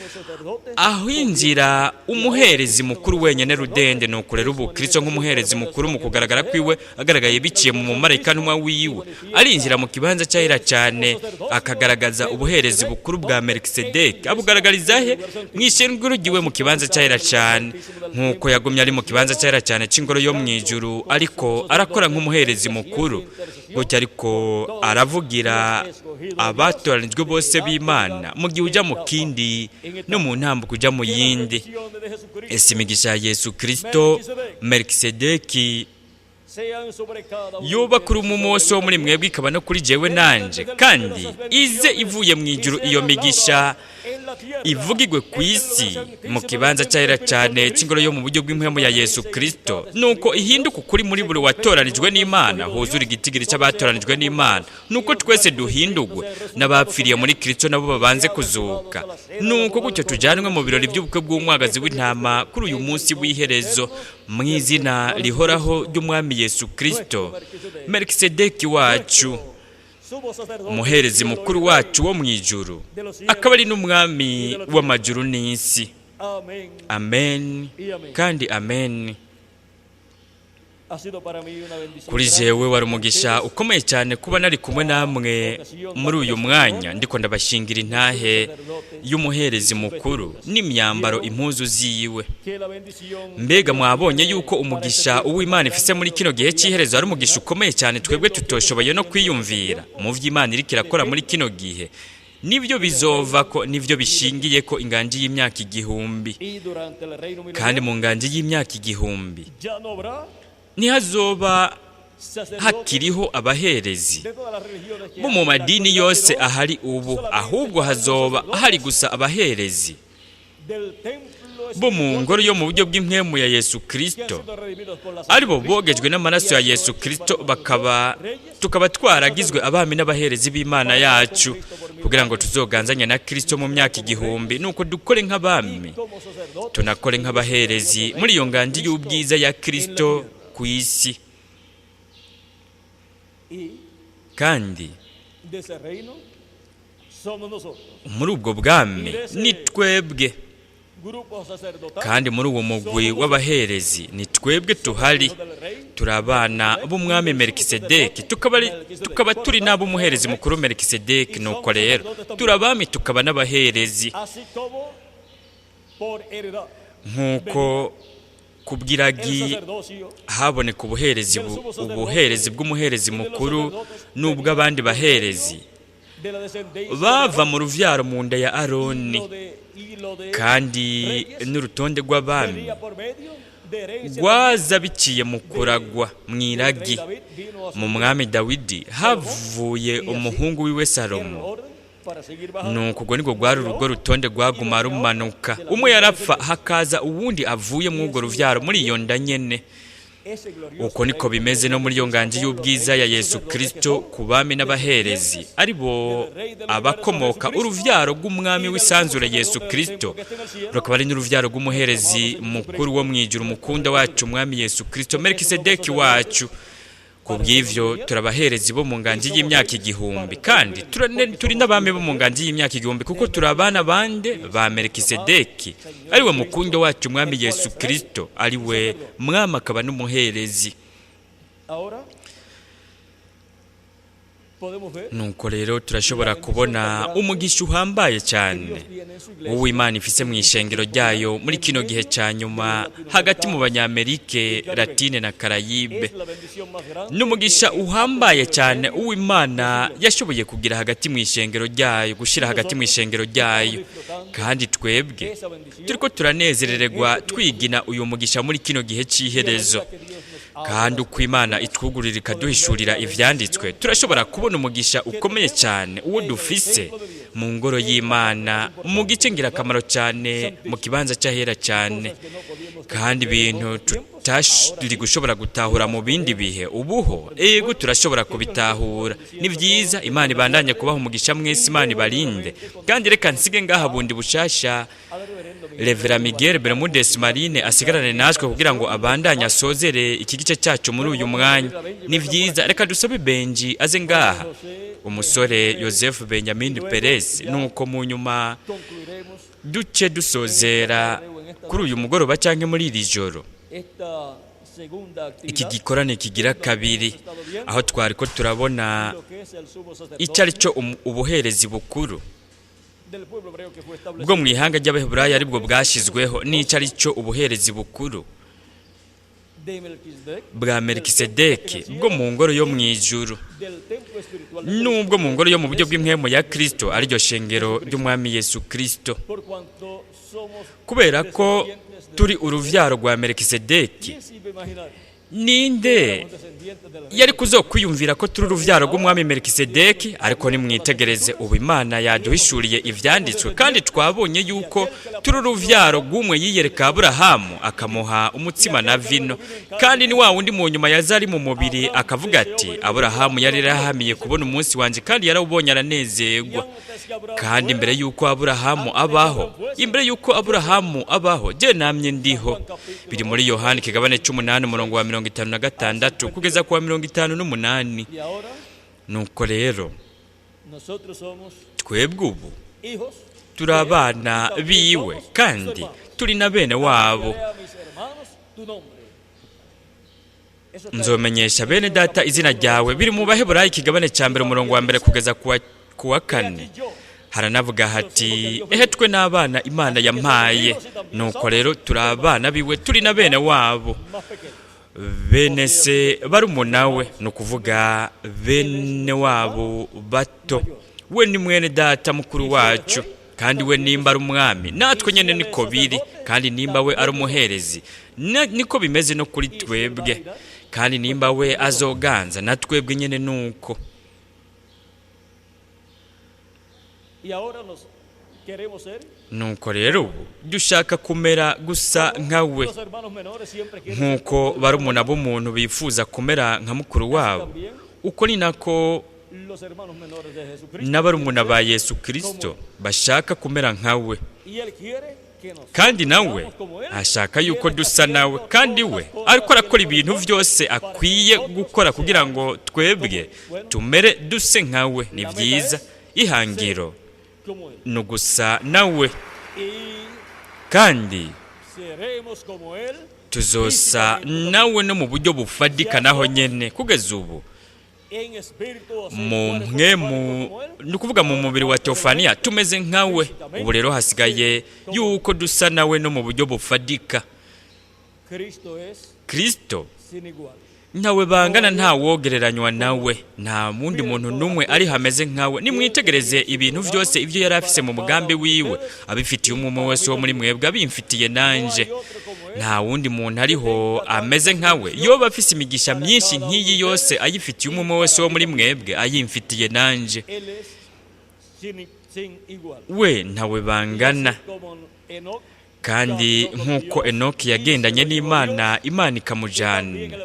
aho injira umuherezi mukuru wenyine rudende. Ni ukurera ubu Kristo nk'umuherezi mukuru, mu kugaragara kwiwe agaragaye biciye mu mumarayika ntumwa wiwe, arinjira mu kibanza cyahera cyane, akagaragaza ubuherezi bukuru bwa Melkisedeki. Abugaragariza he? Mu ishengero ryiwe mu kibanza cyahera cyane, nk'uko yagumye ari mu kibanza cyahera cyane cy'ingoro yo mu ijuru, ariko arakora nk'umuherezi mukuru gutya, ariko aravugira abatoranijwe bose b'Imana mu gihe ujya mu kindi no mu ntambuko ujya mu yindi. Ese imigisha ya Yesu Kristo Melkisedeki yoba kuri umwe wose wo muri mwebwe, ikaba no kuri jewe nanje, kandi ize ivuye mu ijuru iyo migisha, ivugigwe ku isi mu kibanza cyahera cyane cy'ingoro yo mu buryo bw'impwemu ya Yesu Kristo, nuko ihinduka ukuri muri buri watoranijwe n'Imana, huzura igitigiri cy'abatoranijwe n'Imana, nuko twese duhindugwe, n'abapfiriye muri Kristo nabo babanze kuzuka, nuko gutyo tujyanwe mu birori by'ubukwe bw'umwagazi w'intama kuri uyu munsi w'iherezo, mu izina rihoraho ry'Umwami Yesu Kristo Melkisedeki wacu, umuherezi mukuru wacu wo mu ijuru, akaba ari n'umwami w'amajuru n'isi. Amen kandi amen. Kuri jewe wari umugisha ukomeye cyane kuba nari kumwe namwe muri uyu mwanya, ndiko ndabashingira intahe y'umuherezi mukuru n'imyambaro, impuzu ziwe. Mbega mwabonye yuko umugisha uw'Imana ifise muri kino gihe cy'iherezo ari umugisha ukomeye cyane twebwe tutoshoboye no kwiyumvira? Mu vy'Imana iriko irakora muri kino gihe, nibyo bizova ko, nibyo bishingiye ko inganji y'imyaka 1000. Kandi mu nganji y'imyaka 1000 ntihazoba hakiriho abaherezi bo mu madini yose ahari ubu, ahubwo hazoba hari gusa abaherezi bo mu ngoro yo mu buryo bw'impwemu ya Yesu Kristo, aribo bogejwe n'amaraso ya Yesu Kristo, bakaba tukaba twaragizwe abami n'abaherezi b'Imana yacu, kugira ngo tuzoganzanye na Kristo mu myaka 1000, nuko dukore nk'abami tunakore nk'abaherezi muri iyo nganji y'ubwiza ya Kristo ku isi. Kandi muri ubwo bwami ni twebwe, kandi muri uwo mugwi w'abaherezi ni twebwe tuhari. Turi abana b'umwami Melkisedeki, tukaba turi n'ab'umuherezi mukuru Melkisedeki. Nuko rero turi abami tukaba n'abaherezi, nk'uko kubw'iragi haboneka ubuherezi ubuherezi bw'umuherezi mukuru n'ubw'abandi baherezi bava mu ruvyaro mu nda ya Aroni, kandi n'urutonde rw'abami rwaza biciye mu kuragwa mu iragi. Mu mwami Dawidi havuye umuhungu wiwe Salomo. Nuko ubwo nibwo rwari urugo rutonde rwaguma rumanuka, umwe yarapfa hakaza uwundi avuye muri urwo ruvyaro, muri iyo nda nyene. Uko niko bimeze no muri iyo nganji y'ubwiza ya Yesu Kristo ku bami n'abaherezi, ari bo abakomoka uruvyaro rw'umwami w'isanzure Yesu Kristo, rukaba ari n'uruvyaro rw'umuherezi mukuru wo mu ijuru, umukunda wacu umwami Yesu Kristo Melkisedeki wacu. Ku bw'ivyo turabaherezi bo mu nganji y'imyaka 1000, kandi turi n'abami bo mu nganji y'imyaka 1000, kuko turi abana bande? Ba Melkisedeki, ariwe mukundo wacu umwami Yesu Kristo, ariwe mwami akaba n'umuherezi. Nuko rero turashobora kubona umugisha uhambaye cyane uw'Imana ifise mu ishengero ryayo muri kino gihe cya nyuma, hagati mu Banyamerike Latine na Karayibe. N'umugisha uhambaye cyane uw'Imana yashoboye kugira hagati mu ishengero ryayo, gushyira hagati mu ishengero ryayo. Kandi twebwe turiko turanezerererwa twigina uyu mugisha muri kino gihe cy'iherezo. Kandi uko Imana itwugurira ikaduhishurira ivyanditswe, turashobora kubona umugisha ukomeye cyane uwo dufise mu ngoro y'Imana, mu gice ngirakamaro cyane, mu kibanza cy'ahera cyane, kandi ibintu tutari gushobora gutahura mu bindi bihe, ubuho ego turashobora kubitahura. Ni byiza, Imana ibandanye kubaha umugisha mwese, Imana ibarinde. Kandi reka nsige ngaha bundi bushasha Revera Miguel Bermudez Marine asigarane natwe kugira ngo abandanye asozere iki gice cyacu muri uyu mwanya. Ni byiza, reka dusabe Benji aze ngaha, umusore Joseph Benjamin Perez, nuko mu nyuma duce dusozera kuri uyu mugoroba cyangwa muri iri joro iki gikorane kigira kabiri, aho twari ko turabona icyo ari cyo ubuherezi bukuru bwo mu ihanga ry'Abaheburayo aribwo bwashyizweho, n'icyo ari cyo ubuherezi bukuru bwa Melikisedeki bwo mu ngoro yo mu ijuru, n'ubwo mu ngoro yo mu buryo bw'impwemu ya Kristo, ariryo shengero ry'Umwami Yesu Kristo. Kubera ko turi uruvyaro rwa Melikisedeki, ninde yari kuzokwiyumvira ko turi uruvyaro rw'umwami Melikisedeki? Ariko nimwitegereze, ubu Imana yaduhishuriye ivyanditswe, kandi twabonye yuko turi uruvyaro rw'umwe yiyereka Aburahamu akamuha umutsima na vino, kandi ni wa wundi mu nyuma yaza ari mu mubiri akavuga ati: "Aburahamu yari yarahamiye kubona umunsi wanje, kandi yarawubonye aranezerwa." Kandi imbere y'uko Aburahamu abaho, imbere y'uko Aburahamu abaho, je namye ndiho. Biri muri Yohani kigabane c'umunani, umurongo wa 56 kugeza ku wa 58. Nuko rero twebwe ubu turi abana biwe, kandi turi na bene wabo. "Nzomenyesha bene data izina ryawe." Biri mu Baheburayi ikigabane cya mbere, umurongo wa mbere kugeza ku wa kane. Haranavuga hati: "Ehe twe n'abana Imana yampaye." Nuko rero turi abana biwe, turi na bene wabo, bene se barumuna we, ni ukuvuga bene wabo bato. We ni mwene data mukuru wacu. Kandi we nimba ari umwami, natwe nyine niko biri. Kandi nimba we ari umuherezi, niko bimeze no kuri twebwe. Kandi nimba we azoganza, na twebwe nyine nuko. Nuko rero ubu dushaka kumera gusa nka we, nk'uko barumuna b'umuntu bifuza kumera nka mukuru wabo. Uko ni nako n'abarumuna ba Yesu Kristo bashaka kumera nka we, kandi nawe ashaka yuko dusa nawe. Kandi we ariko arakora ibintu byose akwiye gukora kugira ngo twebwe tumere duse nka we. Ni byiza, ihangiro ni ugusa nawe, kandi tuzosa nawe no mu buryo bufadika naho nyene. Kugeza ubu mu mpwemu, ni ukuvuga mu mubiri wa teofaniya, tumeze nkawe. Ubu rero hasigaye yuko dusa nawe no mu buryo bufadika. Kristo ntawe bangana, nta wogereranywa nawe, nta wundi muntu n'umwe ari hameze nkawe. Nimwitegereze ibintu byose ibyo yari afise mu mugambi wiwe, abifitiye umwe wese wo muri mwebwe, abimfitiye nanje. Nta wundi muntu ariho ameze nkawe yoba afise imigisha myinshi nk'iyi yose, ayifitiye umwe wese wo muri mwebwe, ayimfitiye nanje. We ntawe bangana. Kandi nk'uko Enoki yagendanye n'Imana, Imana ikamujana,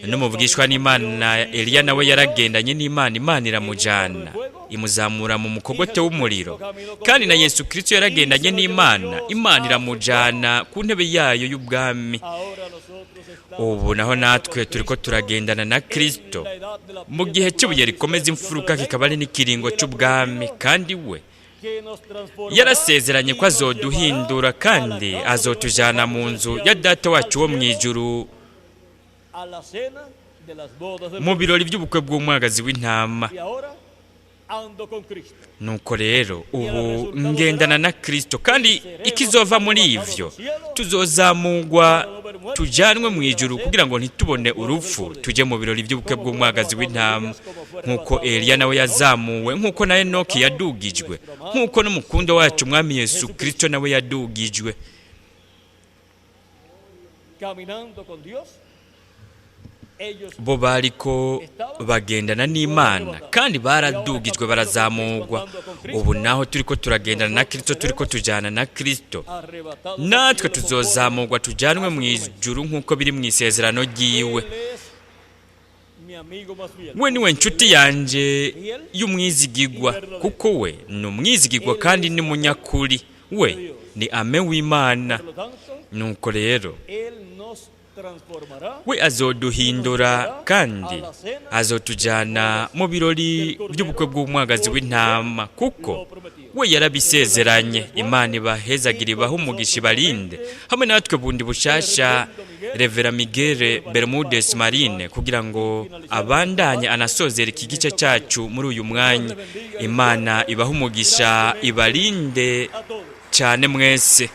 no mu bwishwa n'Imana Eliya nawe yaragendanye n'Imana, Imana iramujana imuzamura mu mukogote w'umuriro. Kandi na Yesu Kristo yaragendanye n'Imana, Imana iramujana ku ntebe yayo y'ubwami. Ubu naho natwe turiko turagendana na Kristo mu gihe cy'ibuye rikomeza imfuruka, kikaba ari n'ikiringo cy'ubwami. Kandi we yarasezeranye ko azoduhindura kandi azotujana mu nzu ya Data wacu wo mu ijuru, mu birori by'ubukwe bw'umwagazi w'intama. Nuko rero ubu ngendana na Kristo, kandi ikizova muri ivyo tuzozamugwa tujanwe mu ijuru, kugira ngo ntitubone urupfu, tujye mu birori by'ubukwe bw'umwagazi w'intama, nk'uko Eliya nawe yazamuwe, nk'uko na Enoki yadugijwe, nk'uko n'umukundo wacu Umwami Yesu Kristo nawe yadugijwe. Bo bariko bagendana n'Imana kandi baradugijwe, barazamurwa. Ubu naho turiko turagendana na Kristo, turiko tujyana na Kristo, natwe tuzozamurwa tujyanwe mu ijuru nk'uko biri mu isezerano ry'iwe. We niwe nshuti yanjye y'umwizigigwa, kuko we ni umwizigigwa kandi ni munyakuri. We ni ame w'Imana. Nuko rero we azoduhindura kandi azotujyana mu birori by'ubukwe bw'umwagazi w'intama, kuko we yarabisezeranye. Imana ibahezagira, ibahe umugisha, ibarinde. Hamwe natwe bundi bushasha Revera Miguel Bermudez Marine, kugira ngo abandanye anasozera iki gice cyacu muri uyu mwanya. Imana ibahe umugisha, ibarinde cyane mwese.